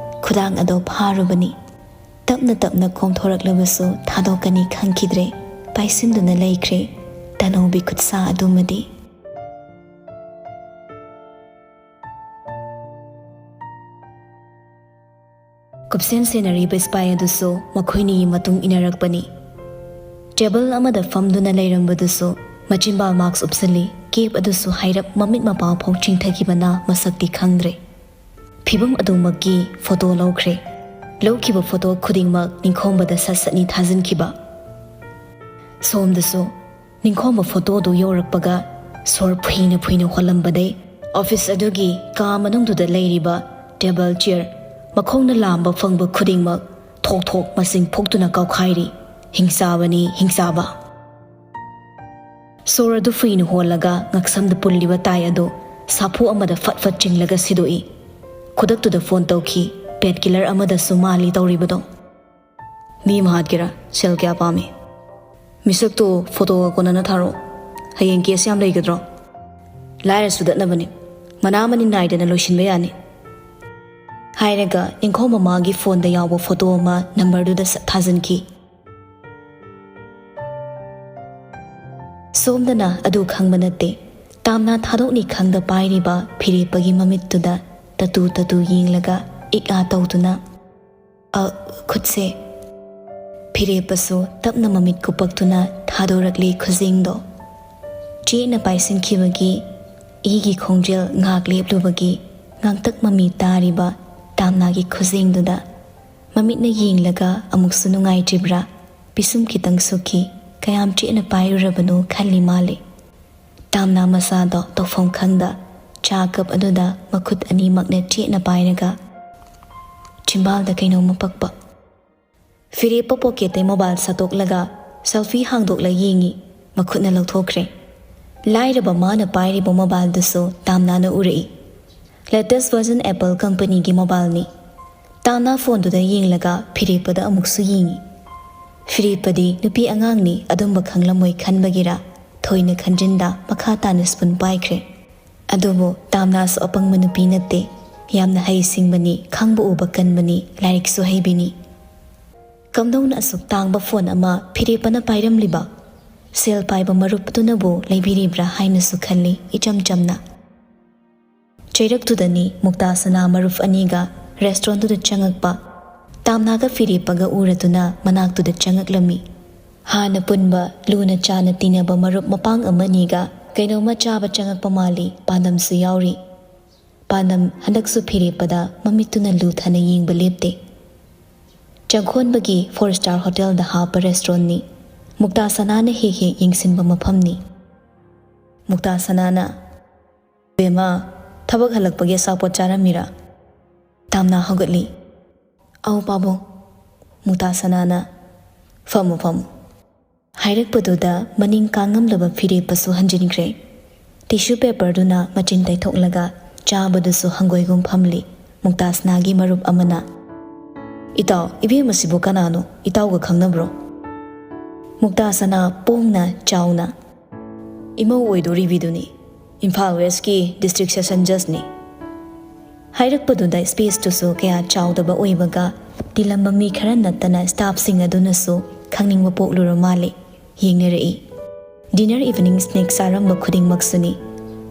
ꯈꯨꯗꯥꯡ ꯑꯗꯣ ꯐꯥꯔꯨꯕꯅꯤ꯫ ꯇꯞꯅ ꯇꯞꯅ ꯈꯣꯡꯊꯣꯔꯛꯂꯕꯁꯨ ꯊꯥꯗꯣꯛꯀꯅꯤ ꯈꯪꯈꯤꯗ꯭ꯔꯦ꯫ ꯄꯥꯏꯁꯤꯟꯗꯨꯅ ꯂꯩꯈ꯭ꯔꯦ ꯇꯅꯧꯕꯤ ꯈꯨꯠꯁꯥ ꯑꯗꯨꯃꯗꯤ꯫ ꯀꯨꯞꯁꯦꯟ ꯁꯦꯟꯅꯔꯤꯕ ꯁꯤꯄꯥꯏ ꯑꯗꯨꯁꯨ ꯃꯈꯣꯏꯅꯤꯒꯤ ꯃꯇꯨꯡ ꯏꯟꯅꯔꯛꯄꯅꯤ꯫ ꯇꯦꯕꯜ ꯑꯃꯗ ꯐꯝꯗꯨꯅ ꯂꯩꯔꯝꯕꯗꯨꯁꯨ ꯃꯆꯤꯟꯕꯥꯜ ꯃꯥꯛꯁ ꯎꯞꯁꯤꯜꯂꯤ꯫ ꯀꯦꯞ ꯑꯗꯨꯁꯨ ꯍꯥꯏꯔꯞ ꯃꯃꯤꯠ ꯃꯄꯥ ꯐꯥꯎ ꯆꯤꯡꯊꯈꯤꯕꯅ ꯃꯁꯛꯇꯤ ꯈꯪꯗ꯭ꯔꯦ꯫ ꯐꯤꯚꯝ ꯑꯗꯨꯃꯛꯀꯤ ꯐꯣꯇꯣ ꯂꯧꯈ꯭ꯔꯦ꯫ ꯂꯧꯈꯤꯕ ꯐꯣꯇꯣ ꯈꯨꯗꯤꯡꯃꯛ ꯅꯤꯡꯈꯣꯝꯕꯗ ꯁꯠ ꯁꯠꯅꯤ ꯊꯥꯖꯤꯟꯈꯤꯕ꯫ ꯁꯣꯝꯗꯁꯨ ꯅꯤꯡꯈꯣꯝꯕ ꯐꯣꯇꯣꯗꯨ ꯌꯧꯔꯛꯄꯒ ꯁꯣꯔ ꯐꯨꯏꯅ ꯐꯨꯏꯅ ꯍꯣꯜꯂꯝꯕꯗꯩ ꯑꯣꯐꯤꯁ ꯑꯗꯨꯒꯤ ꯀꯥ ꯃꯅꯨꯡꯗꯨꯗ ꯂꯩꯔꯤꯕ ꯇꯦꯕꯜ, ꯆꯤꯌꯔ, ꯃꯈꯣꯡꯅ ꯂꯥꯝꯕ ꯐꯪꯕ ꯈꯨꯗꯤꯡꯃꯛ ꯊꯣꯛ ꯊꯣꯛ ꯃꯁꯤꯡ ꯐꯨꯛꯇꯨꯅ ꯀꯥꯎꯈꯥꯏꯔꯤ꯫ ꯍꯤꯡꯆꯥꯕꯅꯤ, ꯍꯤꯡꯆꯥꯕ꯫ ꯁꯣꯔ ꯑꯗꯨ ꯐꯨꯏꯅ ꯍꯣꯜꯂꯒ ꯉꯛꯁꯝꯗ ꯄꯨꯜꯂꯤꯕ ꯇꯥꯏ ꯑꯗꯨ ꯁꯥꯐꯨ ꯑꯃꯗ ꯐꯠ ꯐꯠ ꯆꯤꯡꯂꯒ ꯁꯤꯗꯣꯛꯏ꯫ ꯈꯨꯗꯛꯇꯨꯗ ꯐꯣꯟ ꯇꯧꯈꯤ꯫ ꯄꯦꯠ ꯀꯤꯂꯔ ꯑꯃꯗꯁꯨ ꯃꯥꯜꯂꯤ ꯇꯧꯔꯤꯕꯗꯣ꯫ "ꯃꯤ ꯑꯃ ꯍꯥꯠꯀꯦꯔꯥ? ꯁꯦꯜ ꯀꯌꯥ ꯄꯥꯝꯃꯤ?" "ꯃꯤꯁꯛꯇꯣ ꯐꯣꯇꯣꯒ ꯀꯣꯟꯅꯅ ꯊꯥꯔꯛꯑꯣ꯫ ꯍꯌꯦꯡ ꯀꯦꯁ ꯌꯥꯝ ꯂꯩꯒꯗ꯭ꯔꯣ?" "ꯂꯥꯏꯔ ꯁꯨꯗꯠꯅꯕꯅꯤ꯫ ꯃꯅꯥ ꯑꯃꯅꯤ ꯅꯥꯏꯗꯅ ꯂꯣꯏꯁꯤꯟꯕ ꯌꯥꯅꯤ," ꯍꯥꯏꯔꯒ ꯅꯤꯡꯈꯣꯝꯕ ꯃꯥꯒꯤ ꯐꯣꯟꯗ ꯌꯥꯎꯕ ꯐꯣꯇꯣ ꯑꯃ ꯅꯝꯕꯔꯗꯨꯗ ꯁꯠ ꯊꯥꯖꯤꯟꯈꯤ꯫ ꯁꯣꯝꯗꯅ ꯑꯗꯨ ꯈꯪꯕ ꯅꯠꯇꯦ꯫ ꯇꯥꯝꯅꯥ ꯊꯥꯗꯣꯛꯅꯤ ꯈꯪꯗ ꯄꯥꯏꯔꯤꯕ ꯐꯤꯔꯦꯞꯄꯒꯤ ꯃꯃꯤꯠꯇꯨꯗ ꯇꯇꯨ ꯇꯇꯨ ꯌꯦꯡꯂꯒ ꯏꯛ ꯑꯥ ꯇꯧꯗꯨꯅ, ꯑ, ꯈꯨꯠꯁꯦ꯫ ꯐꯤꯔꯦꯞꯄꯁꯨ ꯇꯞꯅ ꯃꯃꯤꯠ ꯀꯨꯞꯄꯛꯇꯨꯅ ꯊꯥꯗꯣꯔꯛꯂꯤ ꯈꯨꯖꯤꯡꯗꯣ꯫ ꯆꯦꯠꯅ ꯄꯥꯏꯁꯤꯟꯈꯤꯕꯒꯤ ꯏꯒꯤ ꯈꯣꯡꯖꯦꯜ ꯉꯥꯛ ꯂꯦꯞꯂꯨꯕꯒꯤ ꯉꯥꯡꯇꯛ ꯃꯃꯤ ꯇꯥꯔꯤꯕ ꯇꯥꯝꯅꯥꯒꯤ ꯈꯨꯖꯤꯡꯗꯨꯗ ꯃꯃꯤꯠꯅ ꯌꯦꯡꯂꯒ ꯑꯃꯨꯛꯁꯨ ꯅꯨꯡꯉꯥꯏꯇ꯭ꯔꯤꯕ꯭ꯔꯥ? ꯄꯤꯁꯨꯝ ꯈꯤꯇꯪ ꯁꯨꯛꯈꯤ꯫ ꯀꯌꯥꯝ ꯆꯦꯠꯅ ꯄꯥꯏꯔꯨꯔꯕꯅꯣ ꯈꯜꯂꯤ ꯃꯥꯜꯂꯤ꯫ ꯇꯥꯝꯅꯥ ꯃꯁꯥꯗꯣ ꯇꯧꯐꯝ ꯈꯪꯗ ꯆꯥ ꯀꯞ ꯑꯗꯨꯗ ꯃꯈꯨꯠ ꯑꯅꯤꯃꯛꯅ ꯆꯦꯠꯅ ꯄꯥꯏꯔꯒ ꯆꯤꯝꯕꯥꯜꯗ ꯀꯩꯅꯣꯝꯃ ꯄꯛꯄ꯫ ꯐꯤꯔꯦꯞꯄ ꯄꯣꯀꯦꯠꯇꯩ ꯃꯣꯕꯥꯏꯜ ꯁꯠꯇꯣꯛꯂꯒ ꯁꯦꯜꯐꯤ ꯍꯥꯡꯗꯣꯛꯂ ꯌꯦꯡꯉꯤ꯫ ꯃꯈꯨꯠꯅ ꯂꯧꯊꯣꯛꯈ꯭ꯔꯦ꯫ ꯂꯥꯏꯔꯕ ꯃꯥꯅ ꯄꯥꯏꯔꯤꯕ ꯃꯣꯕꯥꯏꯜꯗꯨꯁꯨ ꯇꯥꯝꯅꯥꯅ ꯎꯔꯛꯏ꯫ ꯂꯦꯇꯦꯁ ꯚꯔꯖꯟ ꯑꯦꯄꯜ ꯀꯝꯄꯅꯤꯒꯤ ꯃꯣꯕꯥꯏꯜꯅꯤ꯫ ꯇꯥꯝꯅꯥ ꯐꯣꯟꯗꯨꯗ ꯌꯦꯡꯂꯒ ꯐꯤꯔꯦꯞꯄꯗ ꯑꯃꯨꯛꯁꯨ ꯌꯦꯡꯉꯤ꯫ ꯐꯤꯔꯦꯞꯄꯗꯤ ꯅꯨꯄꯤ ꯑꯉꯥꯡꯅꯤ, ꯑꯗꯨꯝꯕ ꯈꯪꯂꯝꯃꯣꯏ ꯈꯟꯕꯒꯤꯔ ꯊꯣꯏꯅ ꯈꯟꯖꯤꯟꯗ ꯃꯈꯥ ꯇꯥꯅ ꯁ꯭ꯄꯨꯟ ꯄꯥꯏꯈ꯭ꯔꯦ꯫ ꯑꯗꯨꯕꯨ ꯇꯥꯝꯅꯥꯁꯨ ꯑꯄꯪꯕ ꯅꯨꯄꯤ ꯅꯠꯇꯦ꯫ ꯌꯥꯝꯅ ꯍꯩ ꯁꯤꯡꯕꯅꯤ, ꯈꯪꯕ ꯎꯕ ꯀꯟꯕꯅꯤ, ꯂꯥꯏꯔꯤꯛꯁꯨ ꯍꯩꯕꯤꯅꯤ꯫ ꯀꯝꯗꯧꯅ ꯑꯁꯨꯛ ꯇꯥꯡꯕ ꯐꯣꯟ ꯑꯃ ꯐꯤꯔꯦꯞꯄꯅ ꯄꯥꯏꯔꯝꯂꯤꯕ? ꯁꯦꯜ ꯄꯥꯏꯕ ꯃꯔꯨꯞꯇꯨꯅꯕꯨ ꯂꯩꯕꯤꯔꯤꯕ꯭ꯔꯥ ꯍꯥꯏꯅꯁꯨ ꯈꯜꯂꯤ ꯏꯆꯝ ꯆꯝꯅ꯫ ꯆꯩꯔꯛꯇꯨꯗꯅꯤ ꯃꯨꯛꯇꯥ ꯁꯅꯥ ꯃꯔꯨꯞ ꯑꯅꯤꯒ ꯔꯦꯁꯇꯨꯔꯦꯟꯠꯇꯨꯗ ꯆꯪꯉꯛꯄ꯫ ꯇꯥꯝꯅꯥꯒ ꯐꯤꯔꯦꯞꯄꯒ ꯎꯔꯗꯨꯅ ꯃꯅꯥꯛꯇꯨꯗ ꯆꯪꯉꯛꯂꯝꯃꯤ꯫ ꯍꯥꯟꯅ ꯄꯨꯟꯕ ꯂꯨꯅ ꯆꯥꯟꯅ ꯇꯤꯟꯅꯕ ꯃꯔꯨꯞ ꯃꯄꯥꯡ ꯑꯃꯅꯤꯒ ꯀꯩꯅꯣꯝꯃ ꯆꯥꯕ ꯆꯪꯉꯛꯄ ꯃꯥꯜꯂꯤ꯫ ꯄꯥꯟꯗꯝꯁꯨ ꯌꯥꯎꯔꯤ꯫ ꯄꯥꯟꯗꯝ ꯍꯟꯗꯛꯁꯨ ꯐꯤꯔꯦꯞꯄꯗ ꯃꯃꯤꯠꯇꯨꯅ ꯂꯨꯊꯅ ꯌꯦꯡꯕ ꯂꯦꯞꯇꯦ꯫ ꯆꯪꯈꯣꯟꯕꯒꯤ ꯐꯣꯔ ꯁ꯭ꯇꯥꯔ ꯍꯣꯇꯦꯜꯗ ꯍꯥꯞꯄ ꯔꯦꯁꯇꯨꯔꯦꯟꯠꯅꯤ꯫ ꯃꯨꯛꯇꯥ ꯁꯅꯥꯅ ꯍꯦꯛ ꯍꯦꯛ ꯌꯦꯡꯁꯤꯟꯕ ꯃꯐꯝꯅꯤ꯫ ꯃꯨꯛꯇꯥ ꯁꯅꯥꯅ, "ꯕꯦꯝꯃ, ꯊꯕꯛ ꯍꯜꯂꯛꯄꯒꯤ ꯑꯆꯥꯄꯣꯠ ꯆꯥꯔꯝꯃꯤꯔꯥ?" ꯇꯥꯝꯅꯥ ꯍꯧꯒꯠꯂꯤ꯫ "ꯑꯧ ꯄꯥꯕꯨꯡ꯫" ꯃꯨꯛꯇꯥ ꯁꯅꯥꯅ, "ꯐꯝꯃꯨ ꯐꯝꯃꯨ" ꯍꯥꯏꯔꯛꯄꯗꯨꯗ ꯃꯅꯤꯡ ꯀꯥꯡꯉꯝꯂꯕ ꯐꯤꯔꯦꯞꯄꯁꯨ ꯍꯟꯖꯤꯟꯈ꯭ꯔꯦ꯫ ꯇꯤꯁꯨ ꯄꯦꯄꯔꯗꯨꯅ ꯃꯆꯤꯟ ꯇꯩꯊꯣꯛꯂꯒ ꯆꯥꯕꯗꯨꯁꯨ ꯍꯪꯒꯣꯏꯒꯨꯝ ꯐꯝꯂꯤ꯫ ꯃꯨꯛꯇꯥꯁꯅꯥꯒꯤ ꯃꯔꯨꯞ ꯑꯃꯅ, "ꯏꯇꯥꯎ, ꯏꯕꯦꯝ ꯑꯁꯤꯕꯨ ꯀꯅꯥꯅꯣ? ꯏꯇꯥꯎꯒ ꯈꯪꯅꯕ꯭ꯔꯣ?" ꯃꯨꯛꯇꯥꯁꯅꯥ ꯄꯣꯡꯅ ꯆꯥꯎꯅ, "ꯏꯃꯧ ꯑꯣꯏꯗꯣꯔꯤꯕꯤꯗꯨꯅꯤ, ꯏꯝꯐꯥꯜ ꯋꯦꯁꯀꯤ ꯗꯤꯁꯇ꯭ꯔꯤꯛ ꯁꯦꯁꯟ ꯖꯖꯅꯤ" ꯍꯥꯏꯔꯛꯄꯗꯨꯗ ꯁ꯭ꯄꯦꯁꯇꯨꯁꯨ ꯀꯌꯥ ꯆꯥꯎꯗꯕ ꯑꯣꯏꯕꯒ ꯇꯤꯜꯂꯝꯕ ꯃꯤ ꯈꯔ ꯅꯠꯇꯅ ꯁ꯭ꯇꯥꯐꯁꯤꯡ ꯑꯗꯨꯅꯁꯨ ꯈꯪꯅꯤꯡꯕ ꯄꯣꯛꯂꯨꯔ ꯃꯥꯜꯂꯦ꯫ ꯌꯦꯡꯅꯔꯛꯏ꯫ ꯗꯤꯅꯔ ꯏꯚꯤꯅꯤꯡ ꯁ꯭ꯅꯦꯛ ꯆꯥꯔꯝꯕ ꯈꯨꯗꯤꯡꯃꯛꯁꯨꯅꯤ꯫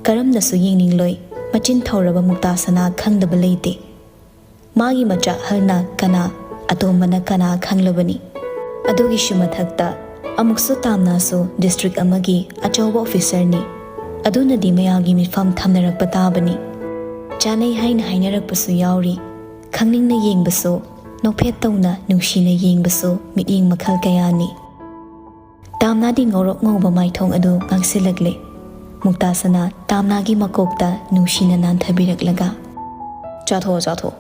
ꯀꯔꯝꯅꯁꯨ ꯌꯦꯡꯅꯤꯡꯂꯣꯏ꯫ ꯃꯆꯤꯟ ꯊꯧꯔꯕ ꯃꯨꯛꯇꯥ ꯁꯅꯥ ꯈꯪꯗꯕ ꯂꯩꯇꯦ꯫ ꯃꯥꯒꯤ ꯃꯆꯥ ꯑꯍꯜꯅ ꯀꯅꯥ, ꯑꯇꯣꯝꯕꯅ ꯀꯅꯥ ꯈꯪꯂꯕꯅꯤ꯫ ꯑꯗꯨꯒꯤꯁꯨ ꯃꯊꯛꯇ ꯑꯃꯨꯛꯁꯨ ꯇꯥꯝꯅꯥꯁꯨ ꯗꯤꯁꯇ꯭ꯔꯤꯛ ꯑꯃꯒꯤ ꯑꯆꯧꯕ ꯑꯣꯐꯤꯁꯔꯅꯤ꯫ ꯑꯗꯨꯅꯗꯤ ꯃꯌꯥꯝꯒꯤ ꯃꯤꯠꯐꯝ ꯊꯝꯅꯔꯛꯄ ꯇꯥꯕꯅꯤ꯫ ꯆꯥꯅꯩ ꯍꯥꯏꯅ ꯍꯥꯏꯅꯔꯛꯄꯁꯨ ꯌꯥꯎꯔꯤ꯫ ꯈꯪꯅꯤꯡꯅ ꯌꯦꯡꯕꯁꯨ, ꯅꯣꯛꯐꯦꯠ ꯇꯧꯅ ꯅꯨꯡꯁꯤꯅ ꯌꯦꯡꯕꯁꯨ ꯃꯤꯠꯌꯦꯡ ꯃꯈꯜ ꯀꯌꯥꯅꯤ꯫ ꯇꯥꯝꯅꯥꯗꯤ ꯉꯧꯔꯣꯛ ꯉꯧꯕ ꯃꯥꯏꯊꯣꯡ ꯑꯗꯨ ꯉꯥꯡꯁꯤꯜꯂꯛꯂꯦ꯫ ꯃꯨꯛꯇꯥꯁꯅꯥ ꯇꯥꯝꯅꯥꯒꯤ ꯃꯀꯣꯛꯇ ꯅꯨꯡꯁꯤꯅ ꯅꯥꯟꯊꯕꯤꯔꯛꯂꯒ, "ꯆꯥꯊꯣꯛꯑꯣ, ꯆꯥꯊꯣꯛꯑꯣ꯫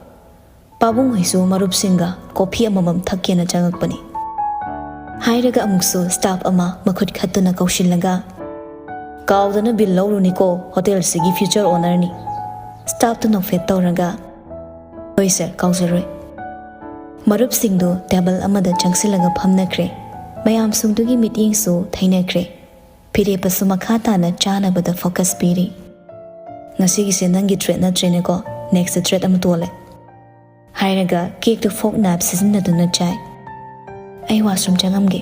ꯄꯥꯕꯨꯡ ꯍꯣꯏꯁꯨ ꯃꯔꯨꯞꯁꯤꯡꯒ ꯀꯣꯐꯤ ꯑꯃꯃꯝ ꯊꯛꯀꯦꯅ ꯆꯪꯉꯛꯄꯅꯤ" ꯍꯥꯏꯔꯒ ꯑꯃꯨꯛꯁꯨ ꯁ꯭ꯇꯥꯐ ꯑꯃ ꯃꯈꯨꯠ ꯈꯠꯇꯨꯅ ꯀꯧꯁꯤꯜꯂꯒ, "ꯀꯥꯎꯗꯅ ꯕꯤꯜ ꯂꯧꯔꯨꯅꯤꯀꯣ, ꯍꯣꯇꯦꯜꯁꯤꯒꯤ ꯐ꯭ꯌꯨꯆꯔ ꯑꯣꯅꯔꯅꯤ"꯫ ꯁ꯭ꯇꯥꯐꯇꯨ ꯅꯣꯛꯐꯦꯠ ꯇꯧꯔꯒ, "ꯍꯣꯏ ꯁꯔ, ꯀꯥꯎꯖꯔꯣꯏ"꯫ ꯃꯔꯨꯞꯁꯤꯡꯗꯨ ꯇꯦꯕꯜ ꯑꯃꯗ ꯆꯪꯁꯤꯜꯂꯒ ꯐꯝꯅꯈ꯭ꯔꯦ꯫ ꯃꯌꯥꯝꯁꯤꯡꯗꯨꯒꯤ ꯃꯤꯠꯌꯦꯡꯁꯨ ꯊꯩꯅꯈ꯭ꯔꯦ꯫ ꯐꯤꯔꯦꯞꯄꯁꯨ ꯃꯈꯥ ꯇꯥꯅ ꯆꯥꯅꯕꯗ ꯐꯣꯀꯁ ꯄꯤꯔꯤ꯫ "ꯉꯁꯤꯒꯤꯁꯦ ꯅꯪꯒꯤ ꯇ꯭ꯔꯦꯠ ꯅꯠꯇ꯭ꯔꯦꯅꯦꯀꯣ, ꯅꯦꯛꯁꯇ ꯇ꯭ꯔꯦꯠ ꯑꯃ ꯇꯣꯜꯂꯦ" ꯍꯥꯏꯔꯒ ꯀꯦꯛꯇꯨ ꯐꯣꯛ ꯅꯥꯏꯐ ꯁꯤꯖꯤꯟꯅꯗꯨꯅ ꯆꯥꯏ꯫ "ꯑꯩ ꯋꯥꯁꯔꯨꯝ ꯆꯪꯉꯝꯒꯦ"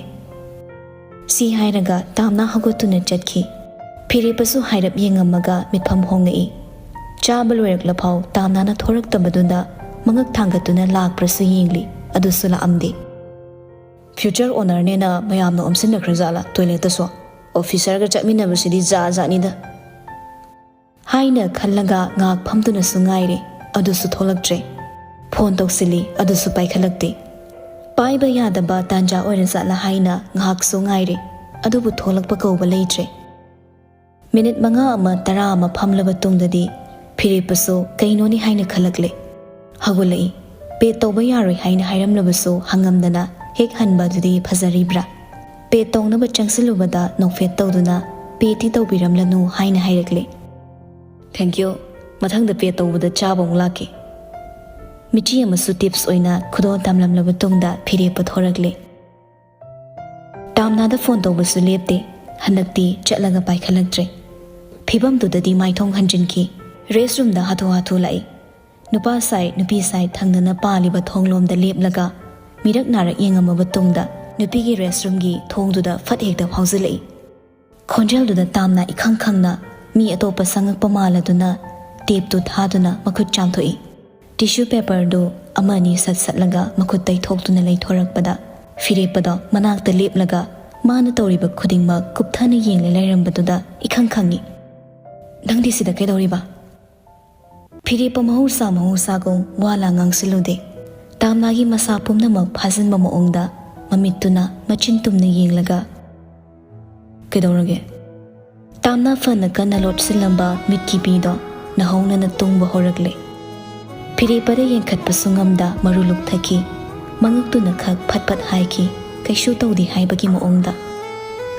ꯁꯤ ꯍꯥꯏꯔꯒ ꯇꯥꯝꯅꯥ ꯍꯧꯒꯠꯇꯨꯅ ꯆꯠꯈꯤ꯫ ꯐꯤꯔꯦꯞꯄꯁꯨ ꯍꯥꯏꯔꯞ ꯌꯦꯡꯉꯝꯃꯒ ꯃꯤꯠꯐꯝ ꯍꯣꯡꯉꯛꯏ꯫ ꯆꯥꯕ ꯂꯣꯏꯔꯛꯂꯐꯥꯎ ꯇꯥꯝꯅꯥꯅ ꯊꯣꯔꯛꯇꯕꯗꯨꯗ ꯃꯉꯛ ꯊꯥꯡꯒꯠꯇꯨꯅ ꯂꯥꯛꯄ꯭ꯔꯁꯨ ꯌꯦꯡꯂꯤ, ꯑꯗꯨꯁꯨ ꯂꯥꯛꯑꯝꯗꯦ꯫ ꯐ꯭ꯌꯨꯆꯔ ꯑꯣꯅꯔꯅꯦꯅ ꯃꯌꯥꯝꯅ ꯑꯣꯝꯁꯤꯟꯅꯈ꯭ꯔꯖꯥꯠꯂꯥ ꯇꯣꯏꯂꯦꯠꯇꯁꯨ? ꯑꯣꯐꯤꯁꯔꯒ ꯆꯠꯃꯤꯟꯅꯕꯁꯤꯗꯤ ꯖꯥꯠ ꯖꯥꯠꯅꯤꯗ꯫ ꯍꯥꯏꯅ ꯈꯜꯂꯒ ꯉꯥꯏꯍꯥꯛ ꯐꯝꯗꯨꯅꯁꯨ ꯉꯥꯏꯔꯦ꯫ ꯑꯗꯨꯁꯨ ꯊꯣꯛꯂꯛꯇ꯭ꯔꯦ꯫ ꯐꯣꯟ ꯇꯧꯁꯤꯜꯂꯤ, ꯑꯗꯨꯁꯨ ꯄꯥꯏꯈꯠꯂꯛꯇꯦ꯫ ꯄꯥꯏꯕ ꯌꯥꯗꯕ ꯇꯥꯟꯖꯥ ꯑꯣꯏꯔꯖꯥꯠꯂꯥ ꯍꯥꯏꯅ ꯉꯥꯏꯍꯥꯛꯁꯨ ꯉꯥꯏꯔꯦ꯫ ꯑꯗꯨꯕꯨ ꯊꯣꯛꯂꯛꯄ ꯀꯧꯕ ꯂꯩꯇ꯭ꯔꯦ꯫ ꯃꯤꯅꯤꯠ ꯃꯉꯥ ꯑꯃ ꯇꯔꯥ ꯑꯃ ꯐꯝꯂꯕ ꯇꯨꯡꯗꯗꯤ ꯐꯤꯔꯦꯞꯄꯁꯨ ꯀꯩꯅꯣꯅꯤ ꯍꯥꯏꯅ ꯈꯜꯂꯛꯂꯦ꯫ ꯍꯧꯒꯠꯂꯛꯏ꯫ ꯄꯦ ꯇꯧꯕ ꯌꯥꯔꯣꯏ ꯍꯥꯏꯅ ꯍꯥꯏꯔꯝꯂꯕꯁꯨ ꯍꯪꯉꯝꯗꯅ ꯍꯦꯛ ꯍꯟꯕ ꯑꯗꯨꯗꯤ ꯐꯖꯔꯤꯕ꯭ꯔꯥ? ꯄꯦ ꯇꯧꯅꯕ ꯆꯪꯁꯤꯜꯂꯨꯕꯗ ꯅꯣꯛꯐꯦꯠ ꯇꯧꯗꯨꯅ "ꯄꯦꯗꯤ ꯇꯧꯕꯤꯔꯝꯂꯅꯨ" ꯍꯥꯏꯅ ꯍꯥꯏꯔꯛꯂꯦ꯫ "ꯊꯦꯡꯀ꯭ꯌꯨ, ꯃꯊꯪꯗ ꯄꯦ ꯇꯧꯕꯗ ꯆꯥꯕ ꯑꯃꯨꯛ ꯂꯥꯛꯀꯦ"꯫ ꯃꯤꯆꯤ ꯑꯃꯁꯨ ꯇꯤꯞꯁ ꯑꯣꯏꯅ ꯈꯨꯗꯣꯜ ꯇꯝꯂꯝꯂꯕ ꯇꯨꯡꯗ ꯐꯤꯔꯦꯞꯄ ꯊꯣꯔꯛꯂꯦ꯫ ꯇꯥꯝꯅꯥꯗ ꯐꯣꯟ ꯇꯧꯕꯁꯨ ꯂꯦꯞꯇꯦ꯫ ꯍꯟꯗꯛꯇꯤ ꯆꯠꯂꯒ ꯄꯥꯏꯈꯠꯂꯛꯇ꯭ꯔꯦ꯫ ꯐꯤꯕꯝꯗꯨꯗꯗꯤ ꯃꯥꯏꯊꯣꯡ ꯍꯟꯖꯤꯟꯈꯤ꯫ ꯔꯦꯁ ꯔꯨꯝꯗ ꯍꯥꯊꯨ ꯍꯥꯊꯨ ꯂꯥꯛꯏ꯫ ꯅꯨꯄꯥ ꯁꯥꯏ ꯅꯨꯄꯤ ꯁꯥꯏ ꯊꯪꯅꯅ ꯄꯥꯜꯂꯤꯕ ꯊꯣꯡꯂꯣꯝꯗ ꯂꯦꯞꯂꯒ ꯃꯤꯔꯛ ꯅꯥꯔꯛ ꯌꯦꯡꯉꯝꯃꯕ ꯇꯨꯡꯗ ꯅꯨꯄꯤꯒꯤ ꯔꯦꯁ ꯔꯨꯝꯒꯤ ꯊꯣꯡꯗꯨꯗ ꯐꯠ ꯍꯦꯛꯇ ꯐꯥꯎꯖꯤꯜꯂꯛꯏ꯫ ꯈꯣꯟꯖꯦꯜꯗꯨꯗ ꯇꯥꯝꯅ ꯏꯈꯪ ꯈꯪꯅ ꯃꯤ ꯑꯇꯣꯞꯄ ꯁꯪꯉꯛꯄ ꯃꯥꯜꯂꯗꯨꯅ ꯇꯦꯞꯇꯨ ꯊꯥꯗꯨꯅ ꯃꯈꯨꯠ ꯆꯥꯝꯊꯣꯛꯏ꯫ ꯇꯤꯁꯨ ꯄꯦꯄꯔꯗꯨ ꯑꯃ ꯑꯅꯤ ꯁꯠ ꯁꯠꯂꯒ ꯃꯈꯨꯠ ꯇꯩꯊꯣꯛꯇꯨꯅ ꯂꯩꯊꯣꯔꯛꯄꯗ ꯐꯤꯔꯦꯞꯄꯗꯣ ꯃꯅꯥꯛꯇ ꯂꯦꯞꯂꯒ ꯃꯥꯅ ꯇꯧꯔꯤꯕ ꯈꯨꯗꯤꯡꯃꯛ ꯀꯨꯞꯊꯅ ꯌꯦꯡꯂ ꯂꯩꯔꯝꯕꯗꯨꯗ ꯏꯈꯪ ꯈꯪꯏ꯫ "ꯅꯪꯗꯤ ꯁꯤꯗ ꯀꯩꯗꯧꯔꯤꯕ?" ꯐꯤꯔꯦꯞꯄ ꯃꯍꯧꯁꯥ ꯃꯍꯧꯁꯥꯒꯨꯝ ꯋꯥ ꯂꯥ ꯉꯥꯡꯁꯤꯜꯂꯨꯗꯦ꯫ ꯇꯥꯝꯅꯥꯒꯤ ꯃꯁꯥ ꯄꯨꯝꯅꯃꯛ ꯐꯥꯖꯤꯟꯕ ꯃꯑꯣꯡꯗ ꯃꯃꯤꯠꯇꯨꯅ ꯃꯆꯤꯟ ꯇꯨꯝꯅ ꯌꯦꯡꯂꯒ, "ꯀꯩꯗꯧꯔꯒꯦ?" ꯇꯥꯝꯅꯥ ꯐꯅ ꯀꯟꯅ ꯂꯣꯠꯁꯤꯜꯂꯝꯕ ꯃꯤꯠꯀꯤ ꯄꯤꯗꯣ ꯅꯍꯧꯅꯅ ꯇꯨꯡꯕ ꯍꯧꯔꯛꯂꯦ꯫ ꯐꯤꯔꯦꯞꯄꯗ ꯌꯦꯡꯈꯠꯄꯁꯨ ꯉꯝꯗ ꯃꯔꯨ ꯂꯨꯛꯊꯈꯤ꯫ ꯃꯉꯛꯇꯨꯅ ꯈꯛ ꯐꯠ ꯐꯠ ꯍꯥꯏꯈꯤ, ꯀꯩꯁꯨ ꯇꯧꯗꯦ ꯍꯥꯏꯕꯒꯤ ꯃꯑꯣꯡꯗ꯫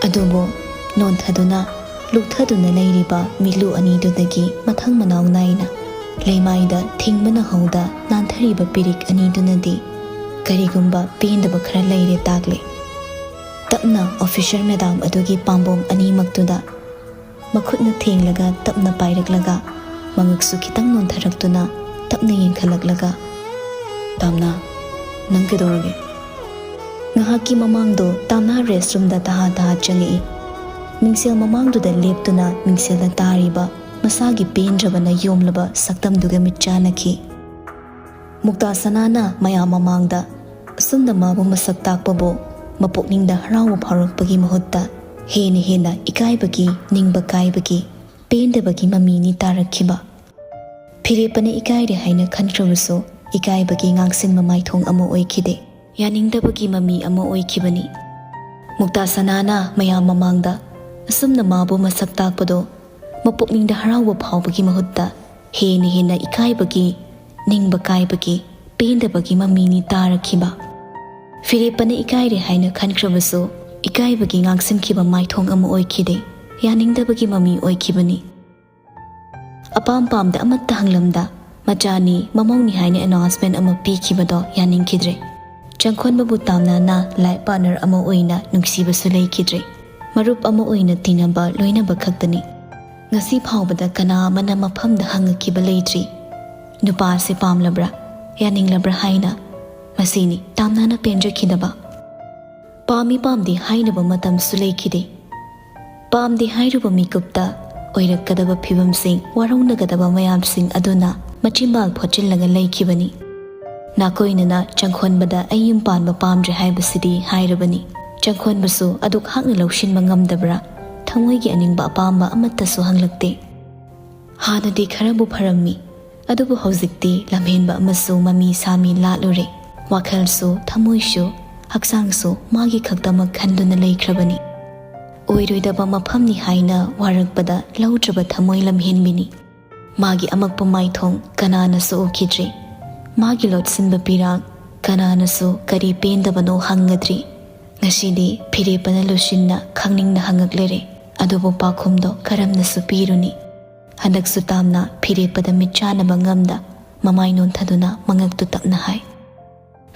ꯑꯗꯨꯕꯨ ꯅꯣꯟꯊꯗꯨꯅ ꯂꯨꯛꯊꯗꯨꯅ ꯂꯩꯔꯤꯕ ꯃꯤꯠꯂꯨ ꯑꯅꯤꯗꯨꯗꯒꯤ ꯃꯊꯪ ꯃꯅꯥꯎ ꯅꯥꯏꯅ ꯂꯩꯃꯥꯏꯗ ꯊꯤꯡꯕ ꯅꯪꯍꯧꯗ ꯅꯥꯟꯊꯔꯤꯕ ꯄꯤꯔꯤꯛ ꯑꯅꯤꯗꯨꯅꯗꯤ ꯀꯔꯤꯒꯨꯝꯕ ꯄꯦꯟꯗꯕ ꯈꯔ ꯂꯩꯔꯦ ꯇꯥꯛꯂꯦ꯫ ꯇꯞꯅ ꯑꯣꯐꯤꯁꯔ ꯃꯦꯗꯥꯝ ꯑꯗꯨꯒꯤ ꯄꯥꯝꯕꯣꯝ ꯑꯅꯤꯃꯛꯇꯨꯗ ꯃꯈꯨꯠꯅ ꯊꯦꯡꯂꯒ ꯇꯞꯅ ꯄꯥꯏꯔꯛꯂꯒ ꯃꯉꯛꯁꯨ ꯈꯤꯇꯪ ꯅꯣꯟꯊꯔꯛꯇꯨꯅ ꯇꯞꯅ ꯌꯦꯡꯈꯠꯂꯛꯂꯒ, "ꯇꯥꯝꯅꯥ, ꯅꯪ ꯀꯩꯗꯧꯔꯒꯦ?" ꯉꯥꯏꯍꯥꯛꯀꯤ ꯃꯃꯥꯡꯗꯣ ꯇꯥꯝꯅꯥ ꯔꯦꯁ ꯔꯨꯝꯗ ꯇꯍꯥ ꯇꯍꯥ ꯆꯪꯉꯛꯏ꯫ ꯃꯤꯡꯁꯦꯜ ꯃꯃꯥꯡꯗꯨꯗ ꯂꯦꯞꯇꯨꯅ ꯃꯤꯡꯁꯦꯜꯗ ꯇꯥꯔꯤꯕ ꯃꯁꯥꯒꯤ ꯄꯦꯟꯗ꯭ꯔꯕꯅ ꯌꯣꯝꯂꯕ ꯁꯛꯇꯝꯗꯨꯒ ꯃꯤꯠ ꯆꯥꯟꯅꯈꯤ꯫ ꯃꯨꯛꯇꯥ ꯁꯅꯥꯅ ꯃꯌꯥꯝ ꯃꯃꯥꯡꯗ ꯑꯁꯨꯝꯅ ꯃꯥꯕꯨ ꯃꯁꯛ ꯇꯥꯛꯄꯕꯨ ꯃꯄꯨꯛꯅꯤꯡꯗ ꯍꯔꯥꯎꯕ ꯐꯥꯎꯔꯛꯄꯒꯤ ꯃꯍꯨꯠꯇ ꯍꯦꯟꯅ ꯍꯦꯟꯅ ꯏꯀꯥꯏꯕꯒꯤ, ꯅꯤꯡꯕ ꯀꯥꯏꯕꯒꯤ, ꯄꯦꯟꯗꯕꯒꯤ ꯃꯃꯤꯅꯤ ꯇꯥꯔꯛꯈꯤꯕ꯫ ꯐꯤꯔꯦꯞꯄꯅ ꯏꯀꯥꯏꯔꯦ ꯍꯥꯏꯅ ꯈꯟꯈ꯭ꯔꯕꯁꯨ, ꯏꯀꯥꯏꯕꯒꯤ ꯉꯥꯡꯁꯤꯟꯕ ꯃꯥꯏꯊꯣꯡ ꯑꯃ ꯑꯣꯏꯈꯤꯗꯦ꯫ ꯌꯥꯅꯤꯡꯗꯕꯒꯤ ꯃꯃꯤ ꯑꯃ ꯑꯣꯏꯈꯤꯕꯅꯤ꯫ ꯃꯨꯛꯇꯥ ꯁꯅꯥꯅ ꯃꯌꯥꯝ ꯃꯃꯥꯡꯗ ꯑꯁꯨꯝꯅ ꯃꯥꯕꯨ ꯃꯁꯛ ꯇꯥꯛꯄꯗꯣ ꯃꯄꯨꯛꯅꯤꯡꯗ ꯍꯔꯥꯎꯕ ꯐꯥꯎꯕꯒꯤ ꯃꯍꯨꯠꯇ ꯍꯦꯟꯅ ꯍꯦꯟꯅ ꯏꯀꯥꯏꯕꯒꯤ, ꯅꯤꯡꯕ ꯀꯥꯏꯕꯒꯤ, ꯄꯦꯟꯗꯕꯒꯤ ꯃꯃꯤꯅꯤ ꯇꯥꯔꯛꯈꯤꯕ꯫ ꯐꯤꯔꯦꯞꯄꯅ ꯏꯀꯥꯏꯔꯦ ꯍꯥꯏꯅ ꯈꯟꯈ꯭ꯔꯕꯁꯨ, ꯏꯀꯥꯏꯕꯒꯤ ꯉꯥꯡꯁꯤꯟꯈꯤꯕ ꯃꯥꯏꯊꯣꯡ ꯑꯃ ꯑꯣꯏꯈꯤꯗꯦ, ꯌꯥꯅꯤꯡꯗꯕꯒꯤ ꯃꯃꯤ ꯑꯣꯏꯈꯤꯕꯅꯤ꯫ ꯑꯄꯥꯝ ꯄꯥꯝꯗ ꯑꯃꯠꯇ ꯍꯪꯂꯝꯗ, ꯃꯆꯥꯅꯤ, ꯃꯃꯧꯅꯤ ꯍꯥꯏꯅ ꯑꯦꯅꯥꯎꯟꯁꯃꯦꯟ ꯑꯃ ꯄꯤꯈꯤꯕꯗꯣ ꯌꯥꯅꯤꯡꯈꯤꯗ꯭ꯔꯦ꯫ ꯆꯪꯈꯣꯟꯕꯕꯨ ꯇꯥꯝꯅꯥꯅ ꯂꯥꯏꯐ ꯄꯥꯔꯠꯅꯔ ꯑꯃ ꯑꯣꯏꯅ ꯅꯨꯡꯁꯤꯕꯁꯨ ꯂꯩꯈꯤꯗ꯭ꯔꯦ꯫ ꯃꯔꯨꯞ ꯑꯃ ꯑꯣꯏꯅ ꯇꯤꯟꯅꯕ, ꯂꯣꯏꯅꯕ ꯈꯛꯇꯅꯤ꯫ ꯉꯁꯤ ꯐꯥꯎꯕꯗ ꯀꯅꯥ ꯑꯃꯅ ꯃꯐꯝꯗ ꯍꯪꯉꯛꯈꯤꯕ ꯂꯩꯇ꯭ꯔꯤ, "ꯅꯨꯄꯥ ꯑꯁꯤ ꯄꯥꯝꯂꯕ꯭ꯔꯥ, ꯌꯥꯅꯤꯡꯂꯕ꯭ꯔꯥ?" ꯍꯥꯏꯅ꯫ ꯃꯁꯤꯅꯤ ꯇꯥꯝꯅꯥꯅ ꯄꯦꯟꯖꯈꯤꯗꯕ꯫ ꯄꯥꯝꯃꯤ ꯄꯥꯝꯗꯦ ꯍꯥꯏꯅꯕ ꯃꯇꯝꯁꯨ ꯂꯩꯈꯤꯗꯦ꯫ ꯄꯥꯝꯗꯦ ꯍꯥꯏꯔꯨꯕ ꯃꯤꯀꯨꯞꯇ ꯑꯣꯏꯔꯛꯀꯗꯕ ꯐꯤꯕꯝꯁꯤꯡ, ꯋꯥꯔꯧꯅꯒꯗꯕ ꯃꯌꯥꯝꯁꯤꯡ ꯑꯗꯨꯅ ꯃꯆꯤꯟꯕꯥꯜ ꯐꯣꯠꯆꯤꯜꯂꯒ ꯂꯩꯈꯤꯕꯅꯤ꯫ ꯅꯥꯀꯣꯏꯅꯅ ꯆꯪꯈꯣꯟꯕꯗ "ꯑꯩ ꯌꯨꯝ ꯄꯥꯟꯕ ꯄꯥꯝꯗ꯭ꯔꯦ" ꯍꯥꯏꯕꯁꯤꯗꯤ ꯍꯥꯏꯔꯕꯅꯤ꯫ ꯆꯪꯈꯣꯟꯕꯁꯨ ꯑꯗꯨꯛ ꯍꯥꯛꯅ ꯂꯧꯁꯤꯟꯕ ꯉꯝꯗꯕ꯭ꯔꯥ? ꯊꯃꯣꯏꯒꯤ ꯑꯅꯤꯡꯕ ꯑꯄꯥꯝꯕ ꯑꯃꯠꯇꯁꯨ ꯍꯪꯂꯛꯇꯦ꯫ ꯍꯥꯟꯅꯗꯤ ꯈꯔꯕꯨ ꯐꯔꯝꯃꯤ, ꯑꯗꯨꯕꯨ ꯍꯧꯖꯤꯛꯇꯤ ꯂꯝꯍꯦꯟꯕ ꯑꯃꯁꯨ ꯃꯃꯤ ꯁꯥꯃꯤ ꯂꯥꯠꯂꯨꯔꯦ꯫ ꯋꯥꯈꯜꯁꯨ, ꯊꯃꯣꯏꯁꯨ, ꯍꯛꯆꯥꯡꯁꯨ ꯃꯥꯒꯤ ꯈꯛꯇꯃꯛ ꯈꯟꯗꯨꯅ ꯂꯩꯈ꯭ꯔꯕꯅꯤ꯫ ꯑꯣꯏꯔꯣꯏꯗꯕ ꯃꯐꯝꯅꯤ ꯍꯥꯏꯅ ꯋꯥꯔꯛꯄꯗ ꯂꯧꯗ꯭ꯔꯕ ꯊꯃꯣꯏ ꯂꯝꯍꯦꯟꯕꯤꯅꯤ꯫ ꯃꯥꯒꯤ ꯑꯃꯛꯄ ꯃꯥꯏꯊꯣꯡ ꯀꯅꯥꯅꯁꯨ ꯎꯈꯤꯗ꯭ꯔꯤ꯫ ꯃꯥꯒꯤ ꯂꯣꯠꯁꯤꯟꯕ ꯄꯤꯔꯥꯡ ꯀꯅꯥꯅꯁꯨ ꯀꯔꯤ ꯄꯦꯟꯗꯕꯅꯣ ꯍꯪꯒꯗ꯭ꯔꯤ꯫ ꯉꯁꯤꯗꯤ ꯐꯤꯔꯦꯞꯄꯅ ꯂꯨꯁꯤꯟꯅ ꯈꯪꯅꯤꯡꯅ ꯍꯪꯉꯛꯂꯦꯔꯦ, ꯑꯗꯨꯕꯨ ꯄꯥꯎꯈꯨꯝꯗꯣ ꯀꯔꯝꯅꯁꯨ ꯄꯤꯔꯨꯅꯤ? ꯍꯟꯗꯛꯁꯨ ꯇꯥꯝꯅꯥ ꯐꯤꯔꯦꯞꯄꯗ ꯃꯤꯠ ꯆꯥꯅꯕ ꯉꯝꯗ ꯃꯃꯥꯏ ꯅꯣꯟꯊꯗꯨꯅ ꯃꯉꯛꯇꯨ ꯇꯞꯅ ꯍꯥꯏ꯫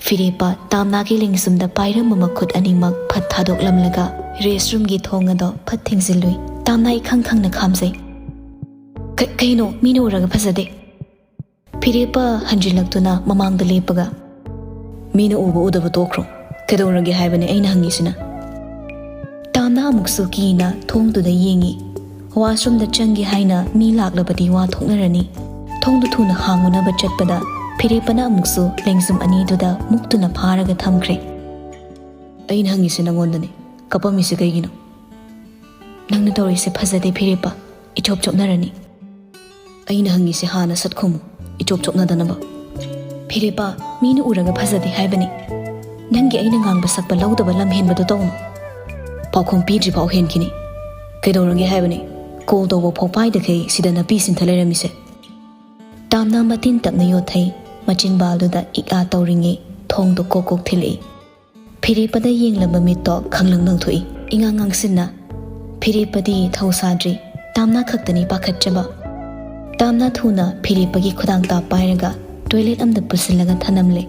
ꯐꯤꯔꯦꯞꯄ ꯇꯥꯝꯅꯥꯒꯤ ꯂꯦꯡꯖꯨꯝꯗ ꯄꯥꯏꯔꯝꯕ ꯃꯈꯨꯠ ꯑꯅꯤꯃꯛ ꯐꯠ ꯊꯥꯗꯣꯛꯂꯝꯂꯒ ꯔꯦꯁꯔꯨꯝꯒꯤ ꯊꯣꯡ ꯑꯗꯣ ꯐꯠ ꯊꯤꯡꯖꯤꯜꯂꯨꯏ꯫ ꯇꯥꯝꯅꯥ ꯏꯈꯪ ꯈꯪꯅ ꯈꯥꯝꯖꯩ꯫ "ꯀ-, ꯀꯩꯅꯣ? ꯃꯤꯅ ꯎꯔꯒ ꯐꯖꯗꯦ꯫" ꯐꯤꯔꯦꯞꯄ ꯍꯟꯖꯤꯜꯂꯛꯇꯨꯅ ꯃꯃꯥꯡꯗ ꯂꯦꯞꯄꯒ, "ꯃꯤꯅ ꯎꯕ ꯎꯗꯕ ꯇꯣꯛꯈ꯭ꯔꯣ꯫ ꯀꯩꯗꯧꯔꯒꯦ ꯍꯥꯏꯕꯅꯦ ꯑꯩꯅ ꯍꯪꯉꯤꯁꯤꯅ?" ꯇꯥꯝꯅꯥ ꯑꯃꯨꯛꯁꯨ ꯀꯤꯅ ꯊꯣꯡꯗꯨꯗ ꯌꯦꯡꯉꯤ꯫ ꯋꯥꯁꯔꯨꯝꯗ ꯆꯪꯒꯦ ꯍꯥꯏꯅ ꯃꯤ ꯂꯥꯛꯂꯕꯗꯤ ꯋꯥ ꯊꯣꯛꯅꯔꯅꯤ꯫ ꯊꯣꯡꯗꯨ ꯊꯨꯅ ꯍꯥꯡꯉꯨꯅꯕ ꯆꯠꯄꯗ ꯐꯤꯔꯦꯞꯄꯅ ꯑꯃꯨꯛꯁꯨ ꯂꯦꯡꯖꯨꯝ ꯑꯅꯤꯗꯨꯗ ꯃꯨꯛꯇꯨꯅ ꯐꯥꯔꯒ ꯊꯝꯈ꯭ꯔꯦ꯫ ꯑꯩꯅ ꯍꯪꯉꯤꯁꯦ ꯅꯪꯉꯣꯟꯗꯅꯦ꯫ ꯀꯞꯄꯝꯃꯤꯁꯦ ꯀꯩꯒꯤꯅꯣ? ꯅꯪꯅ ꯇꯧꯔꯤꯁꯦ ꯐꯖꯗꯦ ꯐꯤꯔꯦꯞꯄ꯫ ꯏꯆꯣꯞ ꯆꯣꯞꯅꯔꯅꯤ꯫ ꯑꯩꯅ ꯍꯪꯉꯤꯁꯦ ꯍꯥꯟꯅ ꯁꯠ ꯈꯨꯝꯃꯨ, ꯏꯆꯣꯞ ꯆꯣꯞꯅꯗꯅꯕ꯫ ꯐꯤꯔꯦꯞꯄ, ꯃꯤꯅ ꯎꯔꯒ ꯐꯖꯗꯦ ꯍꯥꯏꯕꯅꯤ꯫ ꯅꯪꯒꯤ ꯑꯩꯅ ꯉꯥꯡꯕ ꯁꯛꯄ ꯂꯧꯗꯕ ꯂꯝ ꯍꯦꯟꯕꯗꯣ ꯇꯧꯅꯨ꯫ ꯄꯥꯎꯈꯨꯝ ꯄꯤꯗ꯭ꯔꯤꯐꯥꯎ ꯍꯦꯟꯈꯤꯅꯤ꯫ ꯀꯩꯗꯧꯔꯒꯦ ꯍꯥꯏꯕꯅꯤ? ꯀꯣꯜ ꯇꯧꯕ ꯐꯥꯎ ꯄꯥꯏꯗꯈꯩ ꯁꯤꯗ ꯅꯥꯄꯤ ꯁꯤꯟꯊ ꯂꯩꯔꯝꯃꯤꯁꯦ꯫ ꯇꯥꯝꯅ ꯃꯇꯤꯟ ꯇꯞꯅ ꯌꯣꯠꯊꯩ꯫ ꯃꯆꯤꯟꯕꯥꯜꯗꯨꯗ ꯏꯛ ꯑꯥ ꯇꯧꯔꯤꯉꯩ ꯊꯣꯡꯗꯣ ꯀꯣꯛ ꯀꯣꯛ ꯊꯤꯜꯂꯛꯏ꯫ ꯐꯤꯔꯦꯞꯄꯗ ꯌꯦꯡꯂꯝꯕ ꯃꯤꯠꯇꯣ ꯈꯪꯂꯪ ꯂꯪꯊꯣꯛꯏ꯫ ꯏꯉꯥꯡ ꯉꯥꯡꯁꯤꯟꯅ꯫ ꯐꯤꯔꯦꯞꯄꯗꯤ ꯊꯧ ꯁꯥꯗ꯭ꯔꯤ꯫ ꯇꯥꯝꯅꯥ ꯈꯛꯇꯅꯤ ꯄꯥꯈꯠꯆꯕ꯫ ꯇꯥꯝꯅꯥ ꯊꯨꯅ ꯐꯤꯔꯦꯞꯄꯒꯤ ꯈꯨꯗꯥꯡ ꯇꯥ ꯄꯥꯏꯔꯒ ꯇꯣꯏꯂꯦꯠ ꯑꯝꯗ ꯄꯨꯁꯤꯜꯂꯒ ꯊꯅꯝꯂꯦ꯫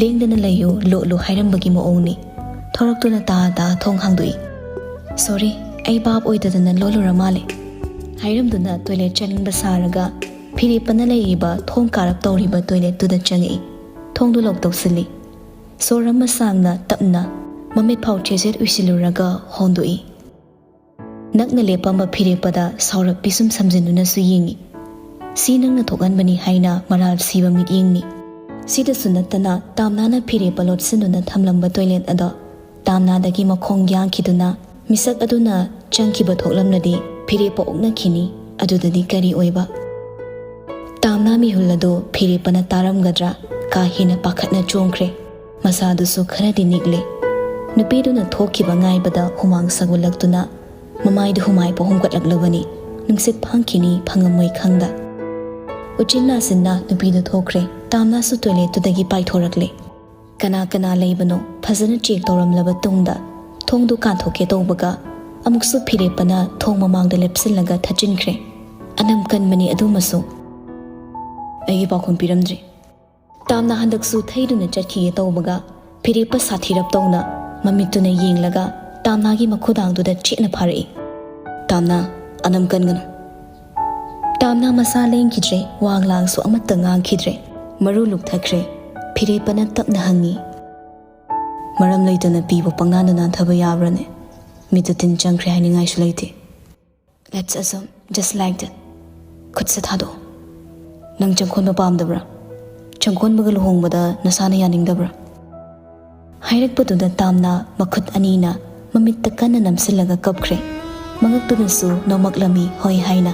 "ꯂꯦꯡꯗꯅ ꯂꯩꯌꯨ, ꯂꯣꯠꯂꯨ" ꯍꯥꯏꯔꯝꯕꯒꯤ ꯃꯑꯣꯡꯅꯤ꯫ ꯊꯣꯔꯛꯇꯨꯅ ꯇꯥ ꯇꯥ ꯊꯣꯡ ꯍꯥꯡꯗꯣꯛꯏ꯫ "ꯁꯣꯔꯤ, ꯑꯩ ꯚꯥꯞ ꯑꯣꯏꯗꯗꯅ ꯂꯣꯜꯂꯨꯔ ꯃꯥꯜꯂꯦ" ꯍꯥꯏꯔꯝꯗꯨꯅ ꯇꯣꯏꯂꯦꯠ ꯆꯪꯅꯤꯡꯕ ꯁꯥꯔꯒ ꯐꯤꯔꯦꯞꯄꯅ ꯂꯩꯔꯤꯕ ꯊꯣꯡ ꯀꯥꯔꯞ ꯇꯧꯔꯤꯕ ꯇꯣꯏꯂꯦꯠꯇꯨꯗ ꯆꯪꯉꯛꯏ꯫ ꯊꯣꯡꯗꯨ ꯂꯣꯛ ꯇꯧꯁꯤꯜꯂꯤ꯫ ꯁꯣꯔ ꯑꯃ ꯁꯥꯡꯅ ꯇꯞꯅ ꯃꯃꯤꯠ ꯐꯥꯎ ꯆꯦꯖꯦꯠ ꯎꯏꯁꯤꯜꯂꯨꯔꯒ ꯍꯣꯟꯗꯣꯛꯏ꯫ ꯅꯛꯅ ꯂꯦꯞꯄꯝꯕ ꯐꯤꯔꯦꯞꯄꯗ ꯁꯥꯎꯔꯞ ꯄꯤꯁꯨꯝ ꯁꯝꯖꯤꯟꯗꯨꯅꯁꯨ ꯌꯦꯡꯏ꯫ "ꯁꯤ ꯅꯪꯅ ꯊꯣꯛꯍꯟꯕꯅꯤ" ꯍꯥꯏꯅ ꯃꯔꯥꯜ ꯁꯤꯕ ꯃꯤꯠꯌꯦꯡꯅꯤ꯫ ꯁꯤꯗꯁꯨ ꯅꯠꯇꯅ ꯇꯥꯝꯅꯥꯅ ꯐꯤꯔꯦꯞꯄ ꯂꯣꯠꯁꯤꯟꯗꯨꯅ ꯊꯝꯂꯝꯕ ꯇꯣꯏꯂꯦꯠ ꯑꯗꯣ ꯇꯥꯝꯅꯥꯗꯒꯤ ꯃꯈꯣꯡ ꯌꯥꯡꯈꯤꯗꯨꯅ ꯃꯤꯁꯛ ꯑꯗꯨꯅ ꯆꯪꯈꯤꯕ ꯊꯣꯛꯂꯝꯂꯗꯤ ꯐꯤꯔꯦꯞꯄ ꯑꯣꯛꯅꯈꯤꯅꯤ꯫ ꯑꯗꯨꯗꯗꯤ ꯀꯔꯤ ꯑꯣꯏꯕ? ꯇꯥꯝꯅꯥ ꯃꯤꯍꯨꯜ ꯑꯗꯨ ꯐꯤꯔꯦꯞꯄꯅ ꯇꯥꯔꯝꯒꯗ꯭ꯔꯥ? ꯀꯥ ꯍꯦꯟꯅ ꯄꯥꯈꯠꯅ ꯆꯣꯡꯈ꯭ꯔꯦ꯫ ꯃꯁꯥꯗꯨꯁꯨ ꯈꯔꯗꯤ ꯅꯤꯛꯂꯦ꯫ ꯅꯨꯄꯤꯗꯨꯅ ꯊꯣꯛꯈꯤꯕ ꯉꯥꯏꯕꯗ ꯍꯨꯃꯥꯡ ꯁꯧꯒꯠꯂꯛꯇꯨꯅ ꯃꯃꯥꯏꯗ ꯍꯨꯃꯥꯏ ꯄꯣꯛꯍꯣꯝꯒꯠꯂꯛꯂꯕꯅꯤ꯫ ꯅꯨꯡꯁꯤꯠ ꯐꯥꯡꯈꯤꯅꯤ ꯐꯪꯉꯝꯃꯣꯏ ꯈꯪꯗ꯫ ꯎꯆꯤꯟ ꯅꯥꯆꯤꯟꯅ ꯅꯨꯄꯤꯗꯨ ꯊꯣꯛꯈ꯭ꯔꯦ꯫ ꯇꯥꯝꯅꯥꯁꯨ ꯇꯣꯏꯂꯦꯠꯇꯨꯗꯒꯤ ꯄꯥꯏꯊꯣꯔꯛꯂꯦ꯫ ꯀꯅꯥ ꯀꯅꯥ ꯂꯩꯕꯅꯣ ꯐꯖꯅ ꯆꯦꯛ ꯇꯧꯔꯝꯂꯕ ꯇꯨꯡꯗ ꯊꯣꯡꯗꯨ ꯀꯥꯟꯊꯣꯛꯀꯦ ꯇꯧꯕꯒ ꯑꯃꯨꯛꯁꯨ ꯐꯤꯔꯦꯞꯄꯅ ꯊꯣꯡ ꯃꯃꯥꯡꯗ ꯂꯦꯞꯁꯤꯜꯂꯒ ꯊꯠꯆꯤꯟꯈ꯭ꯔꯦ꯫ ꯑꯅꯝ ꯀꯟꯕꯅꯤ ꯑꯗꯨꯃꯁꯨ꯫ "ꯑꯩꯒꯤ ꯄꯥꯎꯈꯨꯝ ꯄꯤꯔꯝꯗ꯭ꯔꯤ꯫" ꯇꯥꯝꯅ ꯍꯟꯗꯛꯁꯨ ꯊꯩꯗꯨꯅ ꯆꯠꯈꯤꯒꯦ ꯇꯧꯕꯒ ꯐꯤꯔꯦꯞꯄ ꯁꯥꯊꯤꯔꯞ ꯇꯧꯅ ꯃꯃꯤꯠꯇꯨꯅ ꯌꯦꯡꯂꯒ ꯇꯥꯝꯅꯥꯒꯤ ꯃꯈꯨꯗꯥꯡꯗꯨꯗ ꯆꯦꯠꯅ ꯐꯥꯔꯛꯏ꯫ "ꯇꯥꯝꯅꯥ, ꯑꯅꯝ ꯀꯟꯒꯅꯨ꯫" ꯇꯥꯝꯅꯥ ꯃꯁꯥ ꯂꯦꯡꯈꯤꯗ꯭ꯔꯦ, ꯋꯥ ꯂꯥꯡꯁꯨ ꯑꯃꯠꯇ ꯉꯥꯡꯈꯤꯗ꯭ꯔꯦ꯫ ꯃꯔꯨ ꯂꯨꯛꯊꯈ꯭ꯔꯦ꯫ ꯐꯤꯔꯦꯞꯄꯅ ꯇꯞꯅ ꯍꯪꯉꯤ, "ꯃꯔꯝ ꯂꯩꯇꯅ ꯄꯤꯕꯨ ꯄꯪꯅꯥꯟꯗ ꯅꯥꯟꯊꯕ ꯌꯥꯕ꯭ꯔꯅꯦ? ꯃꯤꯠꯇ ꯇꯤꯟ ꯆꯪꯈ꯭ꯔꯦ ꯍꯥꯏꯅꯤꯡꯉꯥꯏꯁꯨ ꯂꯩꯇꯦ꯫ Let's assume, just like that꯫ ꯈꯨꯠꯁꯦ ꯊꯥꯗꯣꯛꯑꯣ꯫ ꯅꯪ ꯆꯪꯈꯣꯟꯕ ꯄꯥꯝꯗꯕ꯭ꯔꯥ? ꯆꯪꯈꯣꯟꯕꯒ ꯂꯨꯍꯣꯡꯕꯗ ꯅꯁꯥꯅ ꯌꯥꯅꯤꯡꯗꯕ꯭ꯔꯥ?" ꯍꯥꯏꯔꯛꯄꯗꯨꯗ ꯇꯥꯝꯅ ꯃꯈꯨꯠ ꯑꯅꯤꯅ ꯃꯃꯤꯠꯇ ꯀꯟꯅ ꯅꯝꯁꯤꯜꯂꯒ ꯀꯞꯈ꯭ꯔꯦ꯫ ꯃꯉꯛꯇꯨꯅꯁꯨ ꯅꯣꯡꯃꯛꯂꯝꯃꯤ ꯍꯣꯏ ꯍꯥꯏꯅ꯫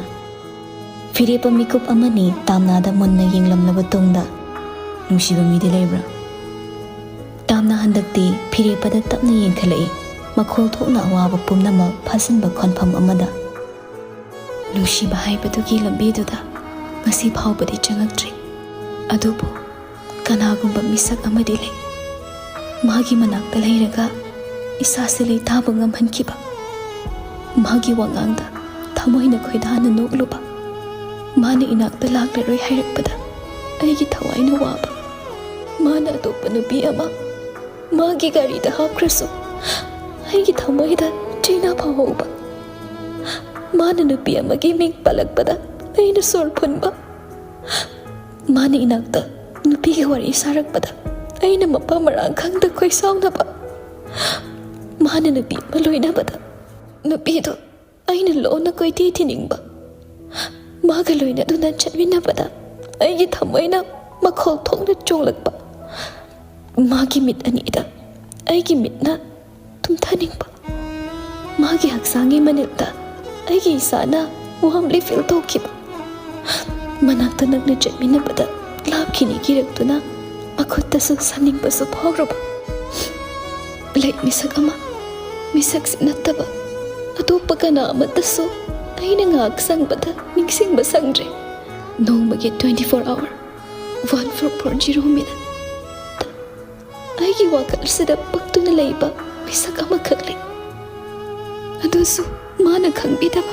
ꯐꯤꯔꯦꯞꯄ ꯃꯤꯀꯨꯞ ꯑꯃꯅꯤ ꯇꯥꯝꯅꯥꯗ ꯃꯨꯟꯅ ꯌꯦꯡꯂꯝꯂꯕ ꯇꯨꯡꯗ, "ꯅꯨꯡꯁꯤꯕ ꯃꯤꯗꯤ ꯂꯩꯕ꯭ꯔꯥ?" ꯇꯥꯝꯅ ꯍꯟꯗꯛꯇꯤ ꯐꯤꯔꯦꯞꯄꯗ ꯇꯞꯅ ꯌꯦꯡꯈꯠꯂꯛꯏ, ꯃꯈꯣꯜ ꯊꯣꯛꯅ ꯑꯋꯥꯕ ꯄꯨꯝꯅꯃꯛ ꯐꯥꯖꯤꯟꯕ ꯈꯣꯟꯐꯝ ꯑꯃꯗ꯫ "ꯅꯨꯡꯁꯤꯕ ꯍꯥꯏꯕꯗꯨꯒꯤ ꯂꯝꯕꯤꯗꯨꯗ ꯉꯁꯤ ꯐꯥꯎꯕꯗꯤ ꯆꯪꯉꯛꯇ꯭ꯔꯤ꯫ ꯑꯗꯨꯕꯨ ꯀꯅꯥꯒꯨꯝꯕ ꯃꯤꯁꯛ ꯑꯃꯗꯤ ꯂꯩ꯫ ꯃꯥꯒꯤ ꯃꯅꯥꯛꯇ ꯂꯩꯔꯒ ꯏꯁꯥꯁꯦ ꯂꯩꯇꯥꯕ ꯉꯝꯍꯟꯈꯤꯕ꯫ ꯃꯥꯒꯤ ꯋꯥꯉꯥꯡꯗ ꯊꯃꯣꯏꯅ ꯈꯣꯏꯗꯥꯅ ꯅꯣꯛꯂꯨꯕ꯫ ꯃꯥꯅ ꯏꯅꯥꯛꯇ ꯂꯥꯛꯂꯔꯣꯏ ꯍꯥꯏꯔꯛꯄꯗ ꯑꯩꯒꯤ ꯊꯋꯥꯏꯅ ꯋꯥꯕ꯫ ꯃꯥꯅ ꯑꯇꯣꯞꯄ ꯅꯨꯄꯤ ꯑꯃ ꯃꯥꯒꯤ ꯒꯥꯔꯤꯗ ꯍꯥꯞꯈ꯭ꯔꯁꯨ ꯑꯩꯒꯤ ꯊꯃꯣꯏꯗ ꯆꯩꯅꯥ ꯐꯥꯎꯍꯧꯕ꯫ ꯃꯥꯅ ꯅꯨꯄꯤ ꯑꯃꯒꯤ ꯃꯤꯡ ꯄꯜꯂꯛꯄꯗ ꯑꯩꯅ ꯁꯣꯔ ꯐꯨꯟꯕ꯫ ꯃꯥꯅ ꯏꯅꯥꯛꯇ ꯅꯨꯄꯤꯒꯤ ꯋꯥꯔꯤ ꯁꯥꯔꯛꯄꯗ ꯑꯩꯅ ꯃꯄꯥ ꯃꯔꯥꯡ ꯈꯪꯗ ꯈꯣꯏꯁꯥꯎꯅꯕ꯫ ꯃꯥꯅ ꯅꯨꯄꯤ ꯑꯃ ꯂꯣꯏꯅꯕꯗ ꯅꯨꯄꯤꯗꯨ ꯑꯩꯅ ꯂꯣꯟꯅ ꯀꯣꯏꯊꯤ ꯊꯤꯅꯤꯡꯕ꯫ ꯃꯥꯒ ꯂꯣꯏꯅꯗꯨꯅ ꯆꯠꯃꯤꯟꯅꯕꯗ ꯑꯩꯒꯤ ꯊꯃꯣꯏꯅ ꯃꯈꯣꯜ ꯊꯣꯛꯅ ꯆꯣꯡꯂꯛꯄ꯫ ꯃꯥꯒꯤ ꯃꯤꯠ ꯑꯅꯤꯗ ꯑꯩꯒꯤ ꯃꯤꯠꯅ ꯇꯨꯝꯊꯅꯤꯡꯕ꯫ ꯃꯥꯒꯤ ꯍꯛꯆꯥꯡꯒꯤ ꯃꯅꯤꯜꯗ ꯑꯩꯒꯤ ꯏꯁꯥꯅ warmly feel ꯇꯧꯈꯤꯕ꯫ ꯃꯅꯥꯛꯇ ꯅꯛꯅ ꯆꯠꯃꯤꯟꯅꯕꯗ ꯂꯥꯞꯈꯤꯅꯤ ꯀꯤꯔꯛꯇꯨꯅ ꯃꯈꯨꯠꯇꯁꯨ ꯁꯥꯅꯤꯡꯕꯁꯨ ꯐꯥꯎꯔꯕ꯫ ꯂꯩ ꯃꯤꯁꯛ ꯑꯃ, ꯃꯤꯁꯛꯁꯤ ꯅꯠꯇꯕ ꯑꯇꯣꯞꯄ ꯀꯅꯥ ꯑꯃꯠꯇꯁꯨ ꯑꯩꯅ ꯉꯥꯏꯍꯥꯛ ꯁꯪꯕꯗ ꯅꯤꯡꯁꯤꯡꯕ ꯁꯪꯗ꯭ꯔꯦ꯫ ꯅꯣꯡꯃꯒꯤ twenty four hour, one four four zero minute ꯑꯩꯒꯤ ꯋꯥꯈꯜꯁꯤꯗ ꯄꯛꯇꯨꯅ ꯂꯩꯕ ꯃꯤꯁꯛ ꯑꯃꯈꯛ ꯂꯩ꯫ ꯑꯗꯨꯁꯨ ꯃꯥꯅ ꯈꯪꯕꯤꯗꯕ꯫